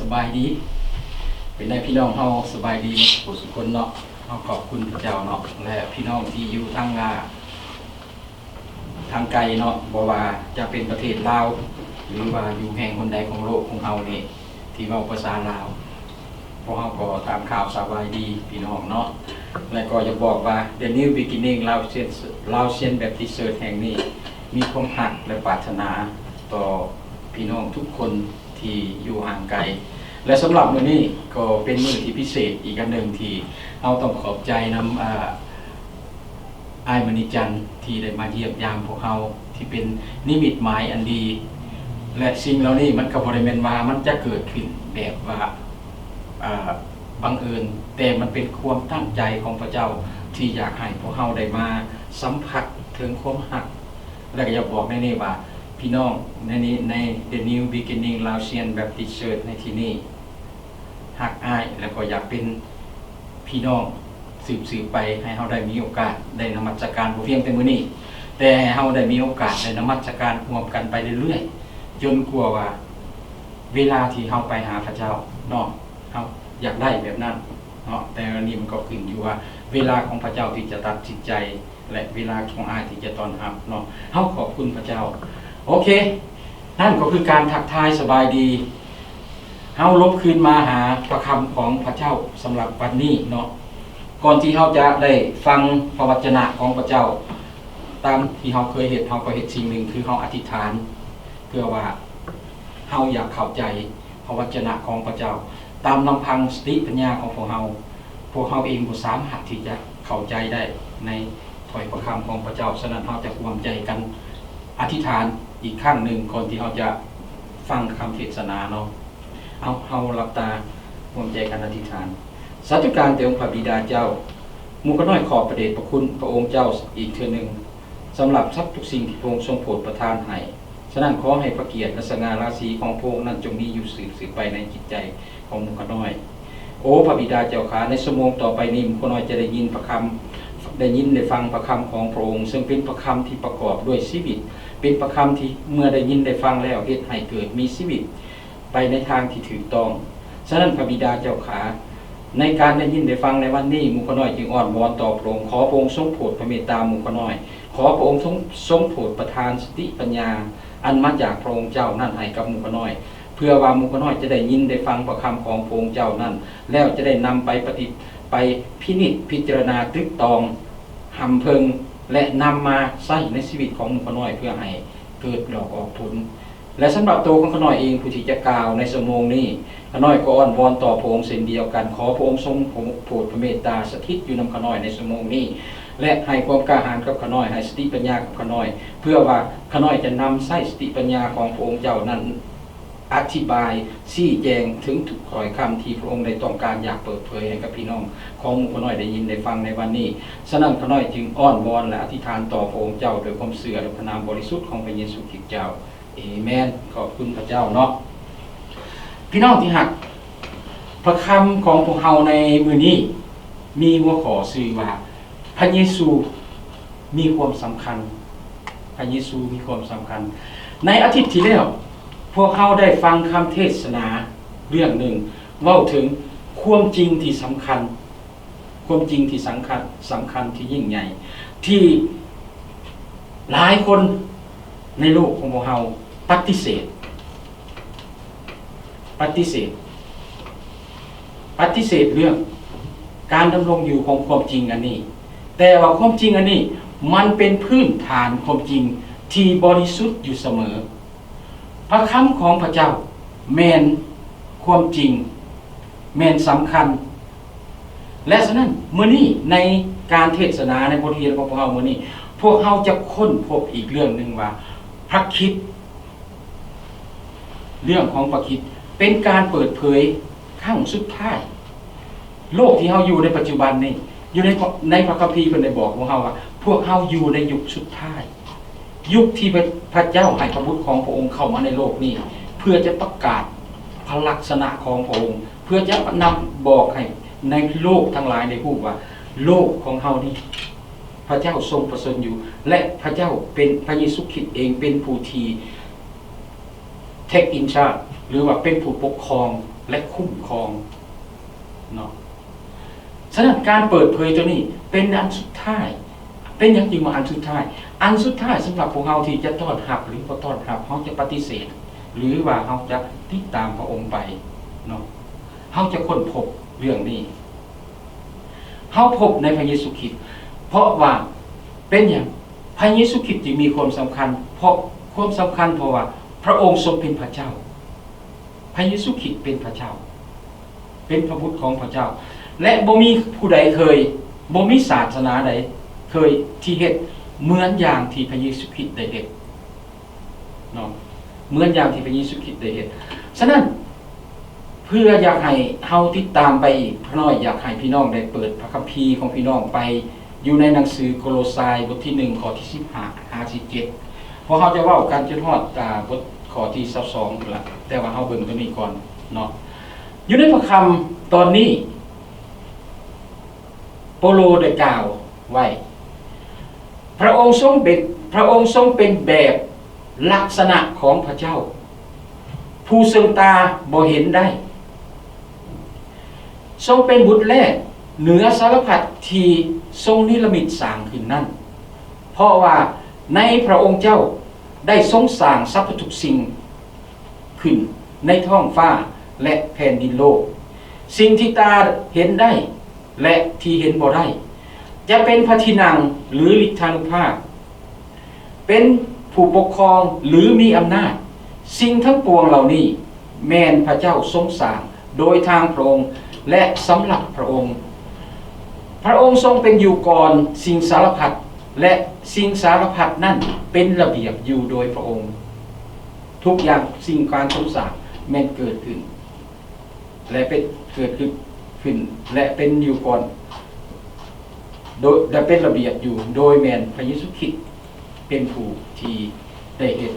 ສະບາຍດີ ເປັນໃດພີ່ນ້ອງເຮົາ ສະບາຍດີໝົດທຸກຄົນເນາະ. ເຮົາຂອບຄຸນພະເຈົ້າເນາະ ແລະ ພີ່ນ້ອງທີ່ຢູ່ທາງ ອ່າ ທາງໄກເນາະ ບໍ່ວ່າຈະເປັນປະເທດລາວ ຫຼືວ່າຢູ່ແຫ່ງຫົນໃດຂອງໂລກຂອງເຮົານີ້ ທີ່ເວົ້າພາສາລາວ ພວກເຮົາກໍຕາມຂ່າວສະບາຍດີພີ່ນ້ອງເນາະ ແລະ ກໍຢາກບອກວ່າ The New Beginning Laotian Laotian Baptist Church ແຫ່ງນີ້ ມີຄວາມຮັກ ແລະ ປາດຖະໜາຕໍ່ພີ່ນ້ອງທຸກຄົນທີ່ຢູ່ຫ່າງໄກ ແລະ ສຳລັບມື້ນີ້ກໍເປັນມື້ທີ່ພິເສດອີກອັນໜຶ່ງ ທີ່ເຮົາຕ້ອງຂອບໃຈນຳ ອາ ອ້າຍມະນີຈັນ ທີ່ໄດ້ມາຢ້ຽມຢາມພວກເຮົາ ທີ່ເປັນນິມິດໝາຍອັນດີ ແລະ ສິ່ງເຫຼົ່ານີ້ມັນກໍບໍ່ໄດ້ແມ່ນວ່າມັນຈະເກີດຂຶ້ນແບບວ່າ ອ່າ ບັງເອີນ, ແຕ່ມັນເປັນຄວາມຕັ້ງໃຈຂອງພະເຈົ້າ ທີ່ຢາກໃຫ້ພວກເຮົາໄດ້ມາສຳຜັດເຖິງຄວາມຮັກ ແລະ ກໍຢາກບອກໃນນີ້ວ່າ ພີ່ນ້ອງໃນນີ້ ໃນ The New Beginning Laotian Baptist Church ໃນທີ່ນີ້ ຮັກອ້າຍ ແລະ ກໍຢາກເປັນພີ່ນ້ອງສືບໆໄປ ໃຫ້ເຮົາໄດ້ມີໂອກາດໄດ້ນະມັດສະການ ບໍ່ພຽງແຕ່ມື້ນີ້ ແຕ່ໃຫ້ເຮົາໄດ້ມີໂອກາດໄດ້ນະມັດສະການຮ່ວມກັນໄປເລື້ອຍໆ ຈົນກວ່າວ່າເວລາທີ່ເຮົາໄປຫາພະເຈົ້າເນາະ ເຮົາຢາກໄດ້ແບບນັ້ນເນາະ. ແຕ່ອັນນີ້ມັນກໍຂຶ້ນຢູ່ວ່າເວລາຂອງພະເຈົ້າທີ່ຈະຕັດສິນໃຈ ແລະ ເວລາຂອງອ້າຍທີ່ຈະຕ້ອນຮັບເນາະ. ເຮົາຂອບຄຸນພະເຈົ້າ. ໂອເຄ ນັ້ນກໍຄືການທັກທາຍສະບາຍດີ. ເຮົາຫຼົບຄືນມາຫາພະຄຳຂອງພະເຈົ້າສຳລັບວັນນີ້ເນາະ. ກ່ອນທີ່ເຮົາຈະໄດ້ຟັງພະວະຈະນະຂອງພະເຈົ້າ ຕາມທີ່ເຮົາເຄີຍເຮັດ, ເຮົາກໍເຮັດສິ່ງໜຶ່ງ ຄືເຮົາອະທິຖານ ເພື່ອວ່າເຮົາຢາກເຂົ້າໃຈພະວະຈະນະຂອງພະເຈົ້າ. ຕາມລຳພັງສະຕິປັນຍາຂອງພວກເຮົາ, ພວກເຮົາເອງບໍ່ສາມາດທີ່ຈະເຂົ້າໃຈໄດ້ໃນ ຖ້ອຍພະຄຳຂອງພະເຈົ້າ. ສະນັ້ນ ເຮົາຈະຮ່ວມໃຈກັນອະທິຖານອີກຄັ້ງໜຶ່ງ ກ່ອນທີ່ເຮົາຈະຟັງຄຳເທດສະໜາເນາະ. ເອົາ ເຮົາຫຼັບຕາຮ່ວມໃຈກັນອະທິຖານ. ສາທຸການແດ່ອົງພະບິດາເຈົ້າ, ໝູ່ຂ້ານ້ອຍຂອບພະເດດພະຄຸນພະອົງເຈົ້າອີກເທື່ອໜຶ່ງ ສຳລັບສັບທຸກສິ່ງທີ່ພະອົງຊົງໂປດປະທານໃຫ້. ສະນັ້ນ ຂໍໃຫ້ພະກຽດ ແລະ ສະຫງ່າລາສີຂອງພະອົງນັ້ນ ຈົ່ງມີຢູ່ສືບໆໄປໃນຈິດໃຈ ຂອງໝູ່ຂ້ານ້ອຍ. ໂອ ພະບິດາເຈົ້າຂ້າ, ໃນຊົ່ວໂມງຕໍ່ໄປນີ້ ໝູ່ຂ້ານ້ອຍຈະໄດ້ຍິນພະຄຳ, ໄດ້ຍິນໄດ້ຟັງພະຄຳຂອງພະອົງ, ເຊິ່ງເປັນພະຄຳທີ່ປະກອບດ້ວຍຊີວິດ, ເປັນພະຄຳທີ່ເມື່ອໄດ້ຍິນໄດ້ຟັງແລ້ວ ເຮັດໃຫ້ເກີດມີຊີວິດໄປໃນທາງທີ່ຖືກຕ້ອງ. ສະນັ້ນ ພະບິດາເຈົ້າຂ້າ, ໃນການໄດ້ຍິນໄດ້ຟັງໃນວັນນີ້, ໝູ່ຂ້ານ້ອຍຈຶ່ງອ້ອນວອນຕໍ່ພະອົງ, ຂໍພະອົງຊົງໂປດພະເມດຕາໝູ່ຂ້ານ້ອຍ, ຂໍພະອົງຊົງ ຊົງໂປດປະທານສະຕິປັນຍາ ອັນມາຈາກພະອົງເຈົ້ານັ້ນໃຫ້ກັບໝູ່ຂ້ານ້ອຍ, ເພື່ອວ່າໝູ່ຂ້ານ້ອຍຈະໄດ້ຍິນໄດ້ຟັງພະຄຳຂອງພະອົງເຈົ້ານັ້ນ ແລ້ວຈະໄດ້ນຳໄປປະຕິ ໄປພິນິດພິຈາລະນາຕຶກຕອງ ຫຳເພິ່ງ ແລະ ນຳມາໃຊ້ໃນຊີວິດຂອງໝູ່ຂ້ານ້ອຍ ເພື່ອໃຫ້ເກີດດອກອອກຜົນ. ແລະ ສຳລັບໂຕຂອງຂ້ານ້ອຍເອງ ຜູ້ທີ່ຈະກ່າວໃນຊົ່ວໂມງນີ້, ຂ້ານ້ອຍກໍອ້ອນວອນຕໍ່ພະອົງເຊັ່ນດຽວກັນ, ຂໍພະອົງຊົງໂປດພະເມດຕາສະຖິດຢູ່ນຳຂ້ານ້ອຍໃນຊົ່ວໂມງນີ້ ແລະ ໃຫ້ຄວາມກ້າຫານກັບຂ້ານ້ອຍ, ໃຫ້ສະຕິປັນຍາກັບຂ້ານ້ອຍ, ເພື່ອວ່າຂ້ານ້ອຍຈະນຳໃຊ້ສະຕິປັນຍາຂອງພະອົງເຈົ້ານັ້ນ ອະທິບາຍຊີ້ແຈງເຖິງທຸກຖ້ອຍຄຳທີ່ພະອົງໄດ້ຕ້ອງການຢາກເປີດເຜີຍໃຫ້ກັບພີ່ນ້ອງຂອງໝູ່ຂ້ານ້ອຍໄດ້ຍິນໄດ້ຟັງໃນວັນນີ້. ສະນັ້ນ ຂ້ານ້ອຍຈຶ່ງອ້ອນວອນ ແລະ ອະທິຖານຕໍ່ພະອົງເຈົ້າດ້ວຍຄວາມເຊື່ອໃນພະນາມບໍລິສຸດຂອງພະເຢຊູຄຣິດເຈົ້າ. ເອແມນ. ຂອບຄຸນພະເຈົ້າເນາະ. ພີ່ນ້ອງທີ່ຮັກ, ພະຄຳຂອງພວກເຮົາໃນມື້ນີ້ມີຫົວຂໍ້ຊື່ວ່າ ພະເຢຊູມີຄວາມສຳຄັນ. ພະເຢຊູມີຄວາມສຳຄັນ. ໃນອາທິດທີ່ແລ້ວ, ພວກເຮົາໄດ້ຟັງຄຳເທດສະໜາເລື່ອງໜຶ່ງ ເວົ້າເຖິງຄວາມຈິງທີ່ສຳຄັນ, ຄວາມຈິງທີ່ສັງຄັນ, ສຳຄັນ, ທີ່ຍິ່ງໃຫຍ່ ທີ່ຫຼາຍຄົນໃນໂລກຂອງພວກເຮົາປະຕິເສດ. ປະຕິເສດ, ປະຕິເສດເລື່ອງການດຳລົງຢູ່ຂອງຄວາມຈິງອັນນີ້. ແຕ່ວ່າຄວາມຈິງອັນນີ້ ມັນເປັນພື້ນຖານຄວາມຈິງທີ່ບໍລິສຸດຢູ່ສະເໝີ. ພະຄຳຂອງພະເຈົ້າແມ່ນຄວາມຈິງ, ແມ່ນສຳຄັນ. ແລະ ສະນັ້ນ ມື້ນີ້ໃນການເທດສະໜາໃນບົດຮຽນຂອງພວກເຮົາມື້ນີ້, ພວກເຮົາຈະຄົ້ນພົບອີກເລື່ອງໜຶ່ງວ່າ ພະຄຣິດ ເລື່ອງຂອງພະຄຣິດເປັນການເປີດເຜີຍຄັ້ງສຸດທ້າຍ. ໂລກທີ່ເຮົາຢູ່ໃນປັດຈຸບັນນີ້ ຢູ່ໃນ ໃນພະຄຳພີເພິ່ນໄດ້ບອກພວກເຮົາວ່າ ພວກເຮົາຢູ່ໃນຍຸກສຸດທ້າຍ, ຍຸກທີ່ພະ ພະເຈົ້າໃຫ້ພະບຸດຂອງພະອົງເຂົ້າມາໃນໂລກນີ້ ເພື່ອຈະປະກາດພະລັກສະນະຂອງພະອົງ, ເພື່ອຈະນຳບອກໃຫ້ໃນໂລກທັງຫຼາຍໄດ້ຮູ້ວ່າ ໂລກຂອງເຮົານີ້ ພະເຈົ້າຊົງປະຊົນຢູ່ ແລະ ພະເຈົ້າເປັນ ພະເຢຊູຄຣິດເອງເປັນຜູ້ທີ່ take in charge ຫຼືວ່າເປັນຜູ້ປົກຄອງ ແລະ ຄຸ້ມຄອງເນາະ. ສະນັ້ນ ການເປີດເຜີຍໂຕນີ້ເປັນອັນສຸດທ້າຍ. ເປັນຫຍັງຈຶ່ງວ່າອັນສຸດທ້າຍ? ອັນສຸດທ້າຍສຳລັບພວກເຮົາທີ່ຈະຕ້ອນຮັບ ຫຼື ບໍ່ຕ້ອນຮັບ, ເຮົາຈະປະຕິເສດ ຫຼືວ່າເຮົາຈະຕິດຕາມພະອົງໄປເນາະ. ເຮົາຈະຄົ້ນພົບເລື່ອງນີ້. ເຮົາພົບໃນພະເຢຊູຄຣິດ. ເພາະວ່າເປັນຫຍັງພະເຢຊູຄຣິດຈຶ່ງມີຄວາມສຳຄັນ? ເພາະຄວາມສຳຄັນ ເພາະວ່າພະອົງຊົງເປັນພະເຈົ້າ. ພະເຢຊູຄຣິດເປັນພະເຈົ້າ, ເປັນພະບຸດຂອງພະເຈົ້າ ແລະ ບໍ່ມີຜູ້ໃດເຄີຍ, ບໍ່ມີສາສະໜາໃດເຄີຍທີ່ເຮັດເໝືອນຢ່າງທີ່ພະເຢຊູຄຣິດໄດ້ເຮັດເນາະ, ເໝືອນຢ່າງທີ່ພະເຢຊູຄຣິດໄດ້ເຮັດ. ສະນັ້ນ ເພື່ອຢາກໃຫ້ເຮົາຕິດຕາມໄປອີກພະນ້ອຍ, ຢາກໃຫ້ພີ່ນ້ອງໄດ້ເປີດພະຄຳພີຂອງພີ່ນ້ອງໄປ ຢູ່ໃນໜັງສືໂກໂລຊາຍ ບົດທີໜຶ່ງ ຂໍ້ທີສິບຫ້າຫາສິບເຈັດ. ພວກເຮົາຈະເວົ້າກັນຈົນຮອດ ອາ ບົດຂໍ້ທີຊາວສອງພຸ້ນລະ, ແຕ່ວ່າເຮົາເບິ່ງຕົວນີ້ກ່ອນເນາະ. ຢູ່ໃນພະຄຳຕອນນີ້ ໂປໂລໄດ້ກ່າວໄວ້, ພະອົງຊົງເປັນ, ພະອົງຊົງເປັນແບບລັກສະນະຂອງພະເຈົ້າ, ຜູ້ເຊິ່ງຕາບໍ່ເຫັນໄດ້. ຊົງເປັນບຸດແລກເໜືອສາລະພັດທີ່ຊົງນິລະມິດສ້າງຂຶ້ນນັ້ນ, ເພາະວ່າໃນພະອົງເຈົ້າໄດ້ຊົງສ້າງສັບພະທຸກສິ່ງຂຶ້ນໃນທ້ອງຟ້າ ແລະ ແຜ່ນດິນໂລກ, ສິ່ງທີ່ຕາເຫັນໄດ້ ແລະ ທີ່ເຫັນບໍ່ໄດ້, ຈະເປັນພະທີ່ນັ່ງ ຫຼື ລິດທານຸພາບ, ເປັນຜູ້ປົກຄອງ ຫຼື ມີອຳນາດ. ສິ່ງທັງປວງເຫຼົ່ານີ້ແມ່ນພະເຈົ້າຊົງສ້າງໂດຍທາງພະອົງ ແລະ ສຳລັບພະອົງ. ພະອົງຊົງເປັນຢູ່ກ່ອນສິ່ງສາລະພັດ ແລະ ສິ່ງສາລະພັດນັ້ນເປັນລະບຽບຢູ່ໂດຍພະອົງ. ທຸກຢ່າງ, ສິ່ງການຊົງສ້າງແມ່ນເກີດຂຶ້ນ ແລະ ເປັນ, ເກີດຂຶ້ນ, ຂຶ້ນ ແລະ ເປັນຢູ່ກ່ອນ, ໂດຍ, ແລະ ເປັນລະບຽບຢູ່ ໂດຍແມ່ນພະເຢຊູຄຣິດເປັນຜູ້ທີ່ໄດ້ເຮັດ.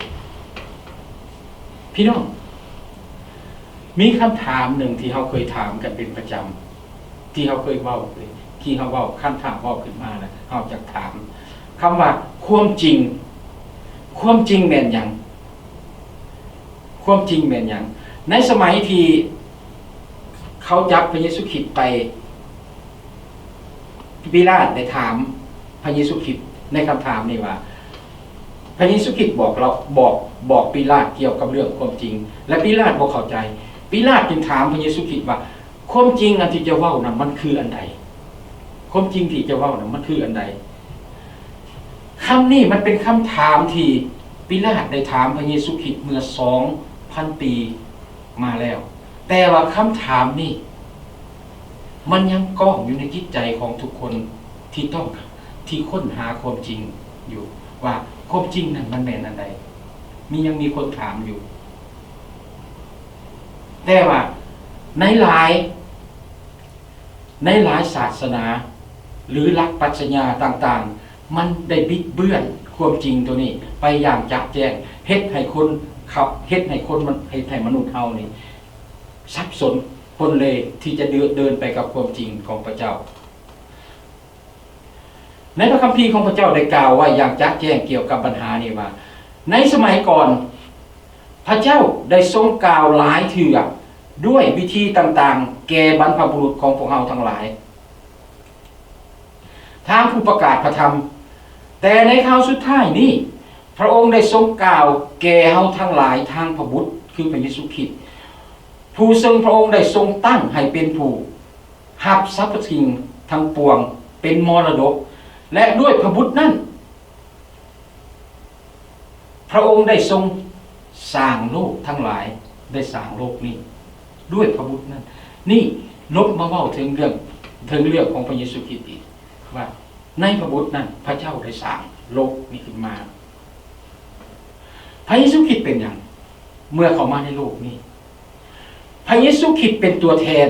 ພີ່ນ້ອງ, ມີຄຳຖາມໜຶ່ງທີ່ເຮົາເຄີຍຖາມກັນເປັນປະຈຳ, ທີ່ເຮົາເຄີຍເວົ້າ, ທີ່ເຮົາເວົ້າ, ຄັນຖ້າເວົ້າຂຶ້ນມາແລ້ວ ເຮົາຈະຖາມຄຳວ່າ ຄວາມຈິງ, ຄວາມຈິງແມ່ນຫຍັງ? ຄວາມຈິງແມ່ນຫຍັງ? ໃນສະໄໝທີ່ເຂົາຈັບພະເຢຊູຄຣິດໄປ, ປີລາດໄດ້ຖາມພະເຢຊູຄຣິດໃນຄຳຖາມນີ້ວ່າ, ພະເຢຊູຄຣິດບອກລາວ, ບອກ, ບອກປີລາດກ່ຽວກັບເລື່ອງຄວາມຈິງ ແລະ ປີລາດບໍ່ເຂົ້າໃຈ. ປີລາດຈຶ່ງຖາມພະເຢຊູຄຣິດວ່າ, ຄວາມຈິງອັນທີ່ເຈົ້າເວົ້ານັ້ນ ມັນຄືອັນໃດ? ຄວາມຈິງທີ່ເຈົ້າເວົ້ານັ້ນ ມັນຄືອັນໃດ? ຄຳນີ້ມັນເປັນຄຳຖາມທີ່ປີລາດໄດ້ຖາມພະເຢຊູຄຣິດເມື່ອສອງພັນປີມາແລ້ວ, ແຕ່ວ່າຄຳຖາມນີ້ມັນຍັງກ້ອງຢູ່ໃນຈິດໃຈຂອງທຸກຄົນທີ່ຕ້ອງ, ທີ່ຄົ້ນຫາຄວາມຈິງຢູ່ ວ່າຄວາມຈິງນັ້ນມັນແມ່ນອັນໃດ? ມີ, ຍັງມີຄົນຖາມຢູ່. ແຕ່ວ່າໃນຫຼາຍ, ໃນຫຼາຍສາສະໜາ ຫຼື ຫຼັກປັດຊະຍາຕ່າງໆ ມັນໄດ້ບິດເບືອນຄວາມຈິງໂຕນີ້ໄປຢ່າງຈະແຈ້ງ, ເຮັດໃຫ້ຄົນເຂົ້າ, ເຮັດໃຫ້ຄົນ, ເຮັດໃຫ້ມະນຸດເຮົານີ້ສັບສົນປົນເລທີ່ຈະເດີ, ເດີນໄປກັບຄວາມຈິງຂອງພະເຈົ້າ. ໃນພະຄຳພີຂອງພະເຈົ້າໄດ້ກ່າວໄວ້ຢ່າງຈະແຈ້ງກ່ຽວກັບບັນຫານີ້ວ່າ, ໃນສະໄໝກ່ອນ ພະເຈົ້າໄດ້ຊົງກ່າວຫຼາຍເທື່ອດ້ວຍວິທີຕ່າງໆ ແກ່ບັນພະບຸລຸດຂອງພວກເຮົາທັງຫຼາຍ ທາງຜູ້ປະກາດພະທຳ, ແຕ່ໃນຄາວສຸດທ້າຍນີ້ ພະອົງໄດ້ຊົງກ່າວແກ່ເຮົາທັງຫຼາຍທາງພະບຸດ ຄືພະເຢຊູຄຣິດ, ຜູ້ເຊິ່ງພະອົງໄດ້ຊົງຕັ້ງໃຫ້ເປັນຜູ້ ຮັບສັບພະສິ່ງທັງປວງເປັນມໍລະດົກ, ແລະ ດ້ວຍພະບຸດນັ້ນ ພະອົງໄດ້ຊົງສ້າງໂລກທັງຫຼາຍ, ໄດ້ສ້າງໂລກນີ້ດ້ວຍພະບຸດນັ້ນ. ນີ້ລົບມາເວົ້າເຖິງເລື່ອງ, ເຖິງເລື່ອງຂອງພະເຢຊູຄຣິດອີກ, ວ່າໃນພະບຸດນັ້ນ ພະເຈົ້າໄດ້ສ້າງໂລກນີ້ຂຶ້ນມາ. ພະເຢຊູຄຣິດເປັນຫຍັງ? ເມື່ອເຂົ້າມາໃນໂລກນີ້ ພະເຢຊູຄຣິດເປັນຕົວແທນ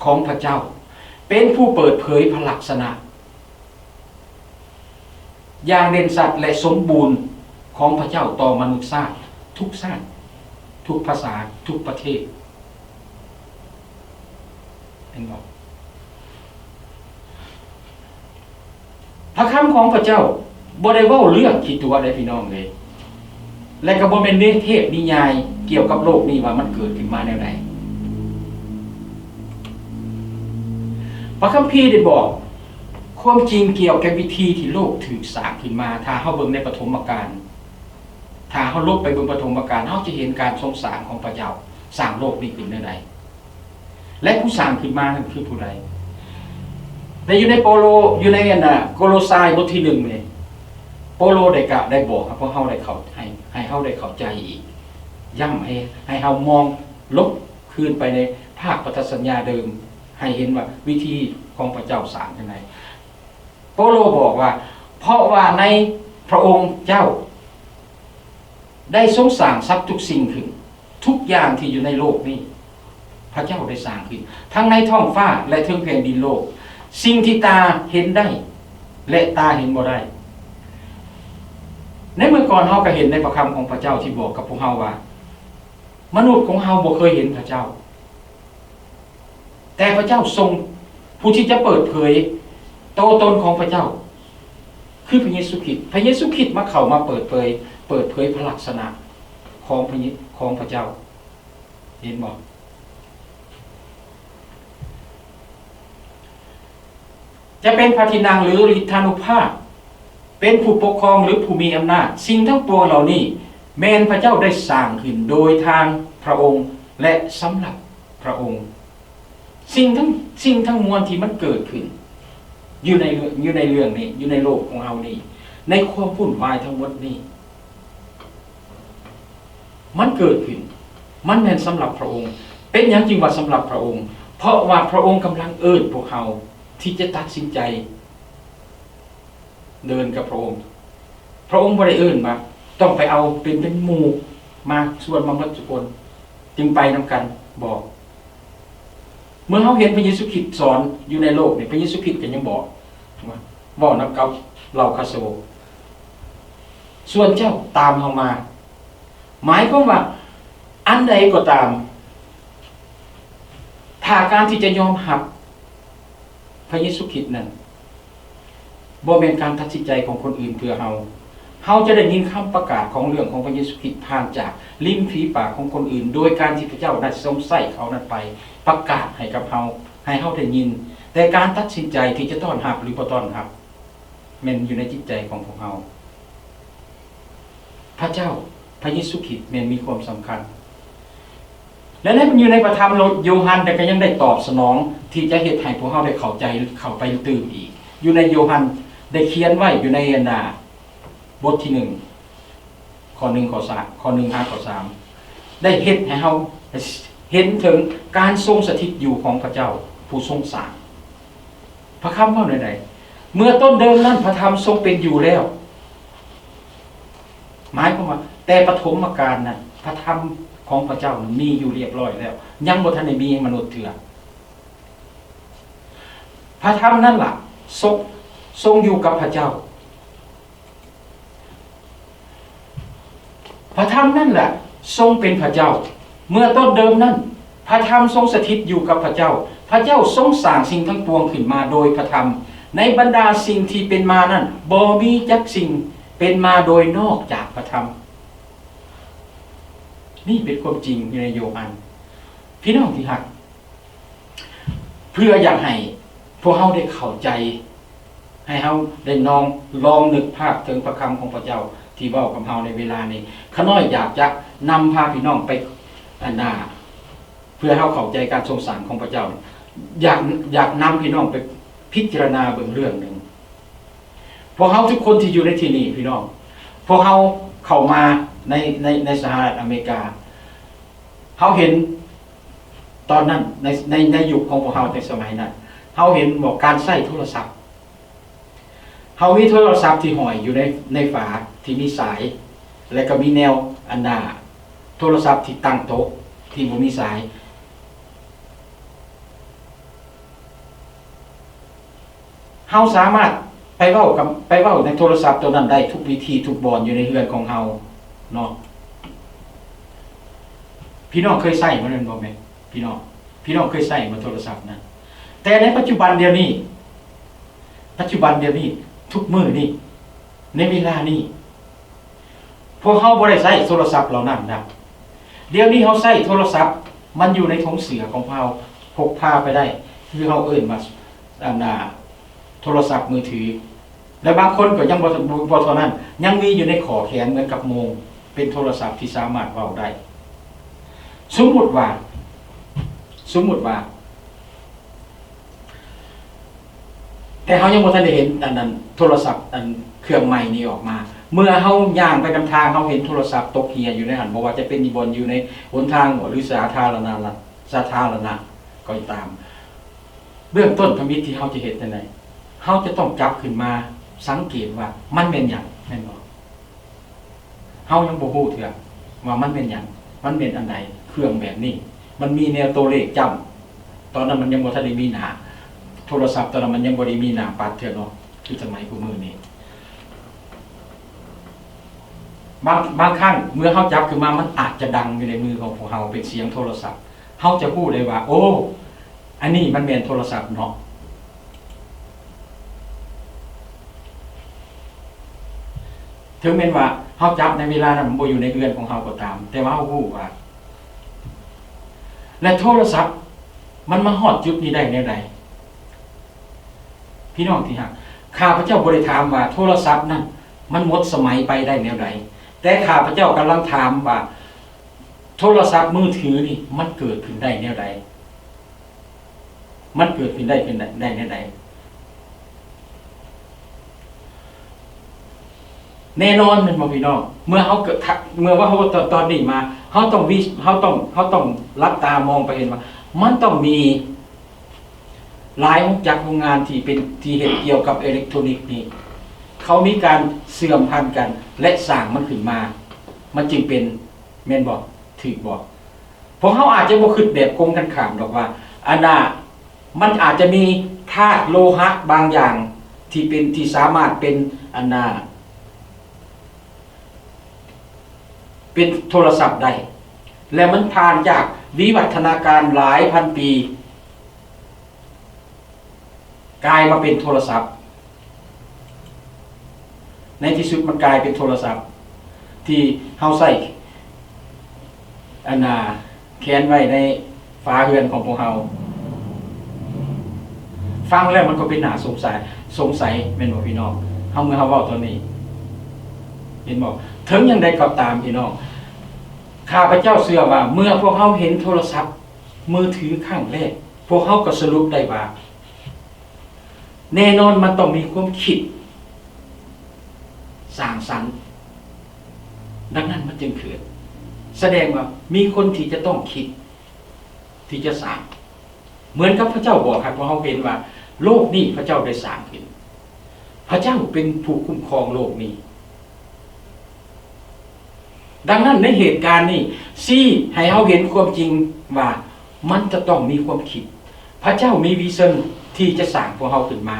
ຂອງພະເຈົ້າ, ເປັນຜູ້ເປີດເຜີຍພະລັກສະນະຢ່າງເດັ່ນຊັດ ແລະ ສົມບູນຂອງພະເຈົ້າຕໍ່ມະນຸດຊາດ, ທຸກຊາດ, ທຸກພາສາ, ທຸກປະເທດ. ເຫັນບໍ່? ພະຄຳຂອງພະເຈົ້າບໍ່ໄດ້ເວົ້າເລື່ອງຂີ້ຕົວະເດ້ ພີ່ນ້ອງເອີຍ, ແລະ ກໍບໍ່ແມ່ນເນເທບນິຍາຍ ກ່ຽວກັບໂລກນີ້ວ່າມັນເກີດຂຶ້ນມາແນວໃດ. ພະຄຳພີໄດ້ບອກຄວາມຈິງກ່ຽວກັບວິທີທີ່ໂລກຖືກສ້າງຂຶ້ນມາ. ຖ້າເຮົາເບິ່ງໃນປະຖົມມະການ, ຖ້າເຮົາຫຼົບໄປເບິ່ງປະຖົມມະການ, ເຮົາຈະເຫັນການຊົງສ້າງຂອງພະເຈົ້າ, ສ້າງໂລກນີ້ຂຶ້ນແນວໃດ ແລະ ຜູ້ສ້າງຂຶ້ນມານັ້ນຄືຜູ້ໃດ. ແລະ ຢູ່ໃນໂປໂລ, ຢູ່ໃນອັນນ່າ ໂກໂລຊາຍບົດທີໜຶ່ງນີ້, ໂປໂລໄດ້ກະ, ໄດ້ບອກໃຫ້ພວກເຮົາໄດ້ເຂົ້າ, ໃຫ້, ໃຫ້ເຮົາໄດ້ເຂົ້າໃຈອີກ, ຢ້ຳໃຫ້, ໃຫ້ເຮົາມອງລົງຄືນໄປໃນພາກພັນທະສັນຍາເດີມ, ໃຫ້ເຫັນວ່າວິທີຂອງພະເຈົ້າສ້າງຈັ່ງໃດ. ໂປໂລບອກວ່າ, ເພາະວ່າໃນພະອົງເຈົ້າ ໄດ້ຊົງສ້າງສັບທຸກສິ່ງຂຶ້ນ, ທຸກຢ່າງທີ່ຢູ່ໃນໂລກນີ້ ພະເຈົ້າໄດ້ສ້າງຂຶ້ນ, ທັງໃນທ້ອງຟ້າ ແລະ ເທິງແຜ່ນດິນໂລກ, ສິ່ງທີ່ຕາເຫັນໄດ້ ແລະ ຕາເຫັນບໍ່ໄດ້. ໃນເມື່ອກ່ອນເຮົາກໍເຫັນໃນພະຄຳຂອງພະເຈົ້າທີ່ບອກກັບພວກເຮົາວ່າ ມະນຸດຂອງເຮົາບໍ່ເຄີຍເຫັນພະເຈົ້າ. ແຕ່ພະເຈົ້າຊົງຜູ້ທີ່ຈະເປີດເຜີຍໂຕຕົນຂອງພະເຈົ້າ ຄືພະເຢຊູຄຣິດ. ພະເຢຊູຄຣິດມາເຂົ້າມາເປີດເຜີຍ, ເປີດເຜີຍພະລັກສະນະຂອງພະເຢ, ຂອງພະເຈົ້າ. ເຫັນບໍ່? ຈະເປັນພະທີ່ນັ່ງ ຫຼື ລິດທານຸພາບ, ເປັນຜູ້ປົກຄອງ ຫຼື ຜູ້ມີອຳນາດ, ສິ່ງທັງປວງເຫຼົ່ານີ້ແມ່ນພະເຈົ້າໄດ້ສ້າງຂຶ້ນໂດຍທາງພະອົງ ແລະ ສຳລັບພະອົງ. ສິ່ງທັງ, ສິ່ງທັງມວນທີ່ມັນເກີດຂຶ້ນຢູ່ໃນເລື່ອງ, ຢູ່ໃນເລື່ອງນີ້, ຢູ່ໃນໂລກຂອງເຮົານີ້, ໃນຄວາມວຸ່ນວາຍທັງໝົດນີ້ ມັນເກີດຂຶ້ນ, ມັນແມ່ນສຳລັບພະອົງ. ເປັນຫຍັງຈຶ່ງວ່າສຳລັບພະອົງ? ເພາະວ່າພະອົງກຳລັງເອີ້ນພວກເຮົາທີ່ຈະຕັດສິນໃຈເດີນກັບພະອົງ. ພະອົງບໍ່ໄດ້ເອີ້ນວ່າຕ້ອງໄປເອົາເປັນ, ເປັນໝູ່ມາ, ຊວນມາໝົດທຸກຄົນຈຶ່ງໄປນຳກັນ, ບໍ່. ເມື່ອເຮົາເຫັນພະເຢຊູຄຣິດສອນຢູ່ໃນໂລກນີ້, ພະເຢຊູຄຣິດກໍຍັງບອກວ່າ ເວົ້ານຳກັບເຫຼົ່າຄາສະໂວ, ສ່ວນເຈົ້າຕາມເຮົາມາ. ໝາຍຄວາມວ່າ ອັນໃດກໍຕາມ, ຖ້າການທີ່ຈະຍອມຮັບພະເຢຊູຄຣິດນັ້ນ ບໍ່ແມ່ນການຕັດສິນໃຈຂອງຄົນອື່ນເພື່ອເຮົາ. ເຮົາຈະໄດ້ຍິນຄຳປະກາດຂອງເລື່ອງຂອງພະເຢຊູຄຣິດຜ່ານຈາກລິມຝີປາກຂອງຄົນອື່ນ, ໂດຍການທີ່ພະເຈົ້າໄດ້ຊົງໃຊ້ເຂົານັ້ນໄປປະກາດໃຫ້ກັບເຮົາ, ໃຫ້ເຮົາໄດ້ຍິນ. ແຕ່ການຕັດສິນໃຈທີ່ຈະຕ້ອນຮັບ ຫຼື ບໍ່ຕ້ອນຮັບ ແມ່ນຢູ່ໃນຈິດໃຈຂອງພວກເຮົາ. ພະເຈົ້າ, ພະເຢຊູຄຣິດແມ່ນມີຄວາມສຳຄັນ. ແລະ ໃນ, ຢູ່ໃນພະທຳໂລ, ໂຢຮັນກໍຍັງໄດ້ຕອບສະໜອງທີ່ຈະເຮັດໃຫ້ພວກເຮົາໄດ້ເຂົ້າໃຈ, ເຂົ້າໄປຕື່ມອີກ. ຢູ່ໃນໂຢຮັນໄດ້ຂຽນໄວ້ຢູ່ໃນອັນນ່າ ບົດທີໜຶ່ງ ຂໍ້ໜຶ່ງ ຂໍ້ສາມ, ຂໍ້ໜຶ່ງຫາຂໍ້ສາມ ໄດ້ເຮັດໃຫ້ເຮົາເຫັນເຖິງການຊົງສະຖິດຢູ່ຂອງພະເຈົ້າຜູ້ຊົງສ້າງ. ພະຄຳເວົ້າແນວໃດ? ເມື່ອຕົ້ນເດີມນັ້ນພະທຳຊົງເປັນຢູ່ແລ້ວ. ໝາຍຄວາມວ່າ ແຕ່ປະຖົມມະການນັ້ນ ພະທຳຂອງພະເຈົ້ານັ້ນມີຢູ່ລຽບຮ້ອຍແລ້ວ, ຍັງບໍ່ທັນໄດ້ມີໃຫ້ມະນຸດເທື່ອ. ພະທຳນັ້ນລະ ຊົງ, ຊົງຢູ່ກັບພະເຈົ້າ. ພະທຳນັ້ນລະຊົງເປັນພະເຈົ້າ. ເມື່ອຕົ້ນເດີມນັ້ນ ພະທຳຊົງສະຖິດຢູ່ກັບພະເຈົ້າ. ພະເຈົ້າຊົງສ້າງສິ່ງທັງປວງຂຶ້ນມາໂດຍພະທຳ. ໃນບັນດາສິ່ງທີ່ເປັນມານັ້ນ ບໍ່ມີຈັກສິ່ງເປັນມາໂດຍນອກຈາກພະທຳ. ນີ້ເປັນຄວາມຈິງຢູ່ໃນໂຢຮັນ. ພີ່ນ້ອງທີ່ຮັກ, ເພື່ອຢາກໃຫ້ພວກເຮົາໄດ້ເຂົ້າໃຈ, ໃຫ້ເຮົາໄດ້ນອງລອງນຶກພາບເຖິງພະຄຳຂອງພະເຈົ້າທີ່ເວົ້າກັບເຮົາໃນເວລານີ້. ຂ້ານ້ອຍຢາກຈະນຳພາພີ່ນ້ອງໄປ, ອັນນ່າ, ເພື່ອເຮົາເຂົ້າໃຈການຊົງສ້າງຂອງພະເຈົ້າ. ຢາກ, ຢາກນຳພີ່ນ້ອງໄປພິຈາລະນາເບິ່ງເລື່ອງໜຶ່ງ. ພວກເຮົາທຸກຄົນທີ່ຢູ່ໃນທີ່ນີ້, ພີ່ນ້ອງ, ພວກເຮົາເຂົ້າມາໃນ, ໃນ, ໃນສະຫະລັດອາເມລິກາ, ເຮົາເຫັນຕອນນັ້ນ ໃນ, ໃນ, ໃນຍຸກຂອງພວກເຮົາໃນສະໄໝນັ້ນ, ເຮົາເຫັນບໍ່ ການໃຊ້ໂທລະສັບ. ເຮົາມີໂທລະສັບທີ່ຫ້ອຍຢູ່ໃນ, ໃນຝາທີ່ມີສາຍ, ແລະກໍມີແນວອັນນ່າ ໂທລະສັບທີ່ຕັ້ງໂຕະທີ່ບໍ່ມີສາຍ. ເຮົາສາມາດໄປເວົ້າກັບ, ໄປເວົ້າໃນໂທລະສັບໂຕນັ້ນໄດ້ທຸກວິທີທຸກບ່ອນຢູ່ໃນເຮືອນຂອງເຮົາເນາະ. ພີ່ນ້ອງເຄີຍໃຊ້ມັນແມ່ນບໍ່ແມ່? ພີ່ນ້ອງ, ພີ່ນ້ອງເຄີຍໃຊ້ມັນໂທລະສັບນັ້ນ? ແຕ່ໃນປັດຈຸບັນດຽວນີ້, ປັດຈຸບັນດຽວນີ້, ທຸກມື້ນີ້, ໃນເວລານີ້, ພວກເຮົາບໍ່ໄດ້ໃຊ້ໂທລະສັບເຫຼົ່ານັ້ນນະ. ດຽວນີ້ເຮົາໃຊ້ໂທລະສັບ ມັນຢູ່ໃນຖົງເສື້ອຂອງເຮົາ ພົກພາໄປໄດ້ ຄືເຮົາເອີ້ນວ່າ ອັນນ່າ ໂທລະສັບມືຖື ແລະ ບາງຄົນກໍຍັງບໍ່ ບໍ່ເທົ່ານັ້ນ ຍັງມີຢູ່ໃນຂໍ້ແຂນເໝືອນກັບໂມງ ເປັນໂທລະສັບທີ່ສາມາດເວົ້າໄດ້. ສົມມຸດວ່າ ສົມມຸດວ່າ ແຕ່ເຮົາຍັງບໍ່ທັນໄດ້ເຫັນອັນນັ້ນ ໂທລະສັບອັນເຄື່ອງໃໝ່ນີ້ອອກມາ. ເມື່ອເຮົາຍ່າງໄປນຳທາງ ເຮົາເຫັນໂທລະສັບຕົກເຮ່ຍຢູ່ໃນຫັ້ນ ບໍ່ວ່າຈະເປັນບ່ອນຢູ່ໃນຫົນທາງ ຫຼື ສາທາລະນະ ສາທາລະນະກໍຕາມ. ເບື້ອງຕົ້ນທຳອິດທີ່ເຮົາຈະເຮັດແນວໃດ? ເຮົາຈະຕ້ອງຈັບຂຶ້ນມາສັງເກດວ່າມັນແມ່ນຫຍັງ ແມ່ນບໍ່? ເຮົາຍັງບໍ່ຮູ້ເທື່ອວ່າມັນແມ່ນຫຍັງ, ມັນແມ່ນອັນໃດ, ເຄື່ອງແບບນີ້ ມັນມີແນວໂຕເລກຈ້ຳ. ຕອນນັ້ນມັນຍັງບໍ່ທັນໄດ້ມີໜ້າ ໂທລະສັບຕອນນັ້ນມັນຍັງບໍ່ໄດ້ມີໜ້າປັດເທື່ອເນາະ ຄືສະໄໝຄູ່ມື້ນີ້. ບາງ ບາງຄັ້ງເມື່ອເຮົາຈັບຂຶ້ນມາ ມັນອາດຈະດັງຢູ່ໃນມືຂອງພວກເຮົາ ເປັນສຽງໂທລະສັບ. ເຮົາຈະຮູ້ໄດ້ວ່າ ໂອ້ ອັນນີ້ມັນແມ່ນໂທລະສັບເນາະ. ເຖິງແມ່ນວ່າເຮົາຈັບໃນເວລານັ້ນ ມັນບໍ່ຢູ່ໃນເຮືອນຂອງເຮົາກໍຕາມ, ແຕ່ວ່າເຮົາຮູ້ວ່າ ແລະ ໂທລະສັບມັນມາຮອດຈຸດນີ້ໄດ້ແນວໃດ? ພີ່ນ້ອງທີ່ຮັກ, ຂ້າພະເຈົ້າບໍ່ໄດ້ຖາມວ່າໂທລະສັບນັ້ນມັນໝົດສະໄໝໄປໄດ້ແນວໃດ, ແຕ່ຂ້າພະເຈົ້າກຳລັງຖາມວ່າ ໂທລະສັບມືຖືນີ້ມັນເກີດຂຶ້ນໄດ້ແນວໃດ? ມັນເກີດຂຶ້ນໄດ້ ຂຶ້ນໄດ້ ໄດ້ແນວໃດ? ແນ່ນອນແມ່ນບໍ່ພີ່ນ້ອງ? ເມື່ອເຮົາເກີດ ເມື່ອວ່າເຮົາ ຕອນ ຕອນນີ້ມາ ເຮົາຕ້ອງມີ ເຮົາຕ້ອງ ເຮົາຕ້ອງຫຼັບຕາມອງໄປເຫັນວ່າ ມັນຕ້ອງມີຫຼາຍໂຮງຈັກໂຮງງານທີ່ເປັນ ທີ່ເຮັດກ່ຽວກັບເອເລັກໂທຣນິກນີ້ ເຂົາມີການເຊື່ອມພັນກັນ ແລະ ສ້າງມັນຂຶ້ນມາ ມັນຈຶ່ງເປັນ ແມ່ນບໍ່? ຖືກບໍ່? ພວກເຮົາອາດຈະບໍ່ຄິດແບບກົງກັນຂ້າມດອກວ່າ ອັນນ່າ ມັນອາດຈະມີທາດໂລຫະບາງຢ່າງທີ່ເປັນ ທີ່ສາມາດເປັນ ອັນນ່າ ເປັນໂທລະສັບໄດ້ ແລະ ມັນຜ່ານຈາກວິວັດທະນາການຫຼາຍພັນປີ ກາຍມາເປັນໂທລະສັບ. ໃນທີ່ສຸດມັນກາຍເປັນໂທລະສັບທີ່ເຮົາໃຊ້ ອັນນ່າ ແຂວນໄວ້ໃນຝາເຮືອນຂອງພວກເຮົາ. ຟັງແລ້ວມັນກໍເປັນໜ້າສົງໄສ ສົງໄສແມ່ນບໍ່ພີ່ນ້ອງ? ເຮົາ ເມື່ອເຮົາເວົ້າຕອນນີ້ ເຫັນບໍ່? ເຖິງຢ່າງໃດກໍຕາມພີ່ນ້ອງ, ຂ້າພະເຈົ້າເຊື່ອວ່າເມື່ອພວກເຮົາເຫັນໂທລະສັບມືຖືຄັ້ງແລກ, ພວກເຮົາກໍສະຫຼຸບໄດ້ວ່າ ແນ່ນອນມັນຕ້ອງມີຄວາມຄິດສ້າງສັນ, ດັ່ງນັ້ນມັນຈຶ່ງເກີດ. ສະແດງວ່າມີຄົນທີ່ຈະຕ້ອງຄິດທີ່ຈະສ້າງ. ເໝືອນກັບພະເຈົ້າບອກໃຫ້ພວກເຮົາເຫັນວ່າ ໂລກນີ້ພະເຈົ້າໄດ້ສ້າງຂຶ້ນ. ພະເຈົ້າເປັນຜູ້ຄຸ້ມຄອງໂລກນີ້. ດັ່ງນັ້ນໃນເຫດການນີ້ ຊີ້ໃຫ້ເຮົາເຫັນຄວາມຈິງວ່າ ມັນຈະຕ້ອງມີຄວາມຄິດ. ພະເຈົ້າມີວິຊັນທີ່ຈະສ້າງພວກເຮົາຂຶ້ນມາ,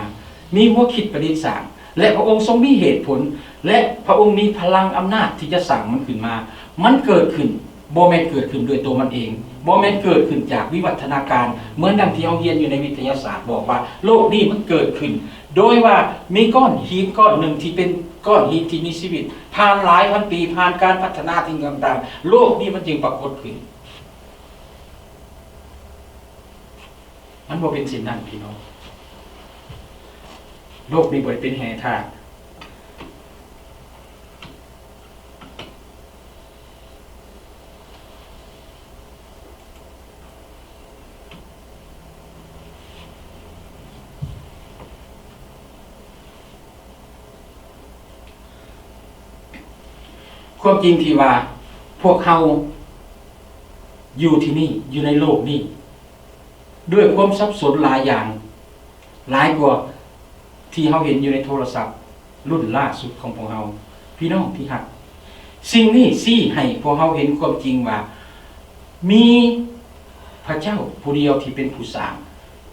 ມີຫົວຄິດປະດິດສ້າງ ແລະ ພະອົງຊົງມີເຫດຜົນ ແລະ ພະອົງມີພະລັງອຳນາດທີ່ຈະສ້າງມັນຂຶ້ນມາ. ມັນເກີດຂຶ້ນ ບໍ່ແມ່ນເກີດຂຶ້ນດ້ວຍຕົວມັນເອງ, ບໍ່ແມ່ນເກີດຂຶ້ນຈາກວິວັດທະນາການ ເໝືອນດັ່ງທີ່ເຮົາຮຽນຢູ່ໃນວິທະຍາສາດບອກວ່າ ໂລກນີ້ມັນເກີດຂຶ້ນໂດຍວ່າມີກ້ອນຫີນກ້ອນໜຶ່ງທີ່ເປັນກ້ອນຫີນທີ່ມີຊີວິດ ຜ່ານຫຼາຍພັນປີ ຜ່ານການພັດທະນາສິ່ງຕ່າງໆ ໂລກນີ້ມັນຈຶ່ງປາກົດຂຶ້ນ. ມັນບໍ່ເປັນເຊັ່ນນັ້ນພີ່ນ້ອງ. ໂລກນີ້ບໍ່ໄດ້ເປັນແຮ່ທາດ. ຄວາມຈິງທີ່ວ່າພວກເຮົາຢູ່ທີ່ນີ້ ຢູ່ໃນໂລກນີ້ ດ້ວຍຄວາມສັບສົນຫຼາຍຢ່າງ ຫຼາຍກວ່າທີ່ເຮົາເຫັນຢູ່ໃນໂທລະສັບລຸ້ນລ່າສຸດຂອງພວກເຮົາ. ພີ່ນ້ອງທີ່ຮັກ, ສິ່ງນີ້ຊີ້ໃຫ້ພວກເຮົາເຫັນຄວາມຈິງວ່າ ມີພະເຈົ້າຜູ້ດຽວທີ່ເປັນຜູ້ສ້າງ,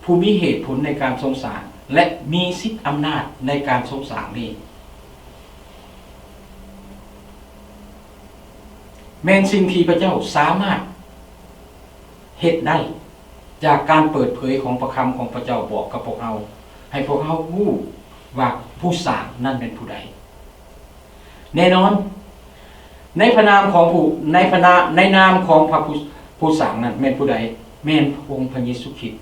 ຜູ້ມີເຫດຜົນໃນການຊົງສ້າງ ແລະ ມີສິດອຳນາດໃນການຊົງສ້າງນີ້. ແມ່ນສິ່ງທີ່ພະເຈົ້າສາມາດເຮັດໄດ້ ຈາກການເປີດເຜີຍຂອງພະຄຳຂອງພະເຈົ້າບອກກັບພວກເຮົາ, ໃຫ້ພວກເຮົາຮູ້ວ່າຜູ້ສ້າງນັ້ນແມ່ນຜູ້ໃດ. ແນ່ນອນ, ໃນພະນາມຂອງຜູ້ ໃນພະນາ ໃນນາມຂອງພະຜູ້ ຜູ້ສ້າງນັ້ນແມ່ນຜູ້ໃດ? ແມ່ນພະອົງພະເຢຊູຄຣິດ.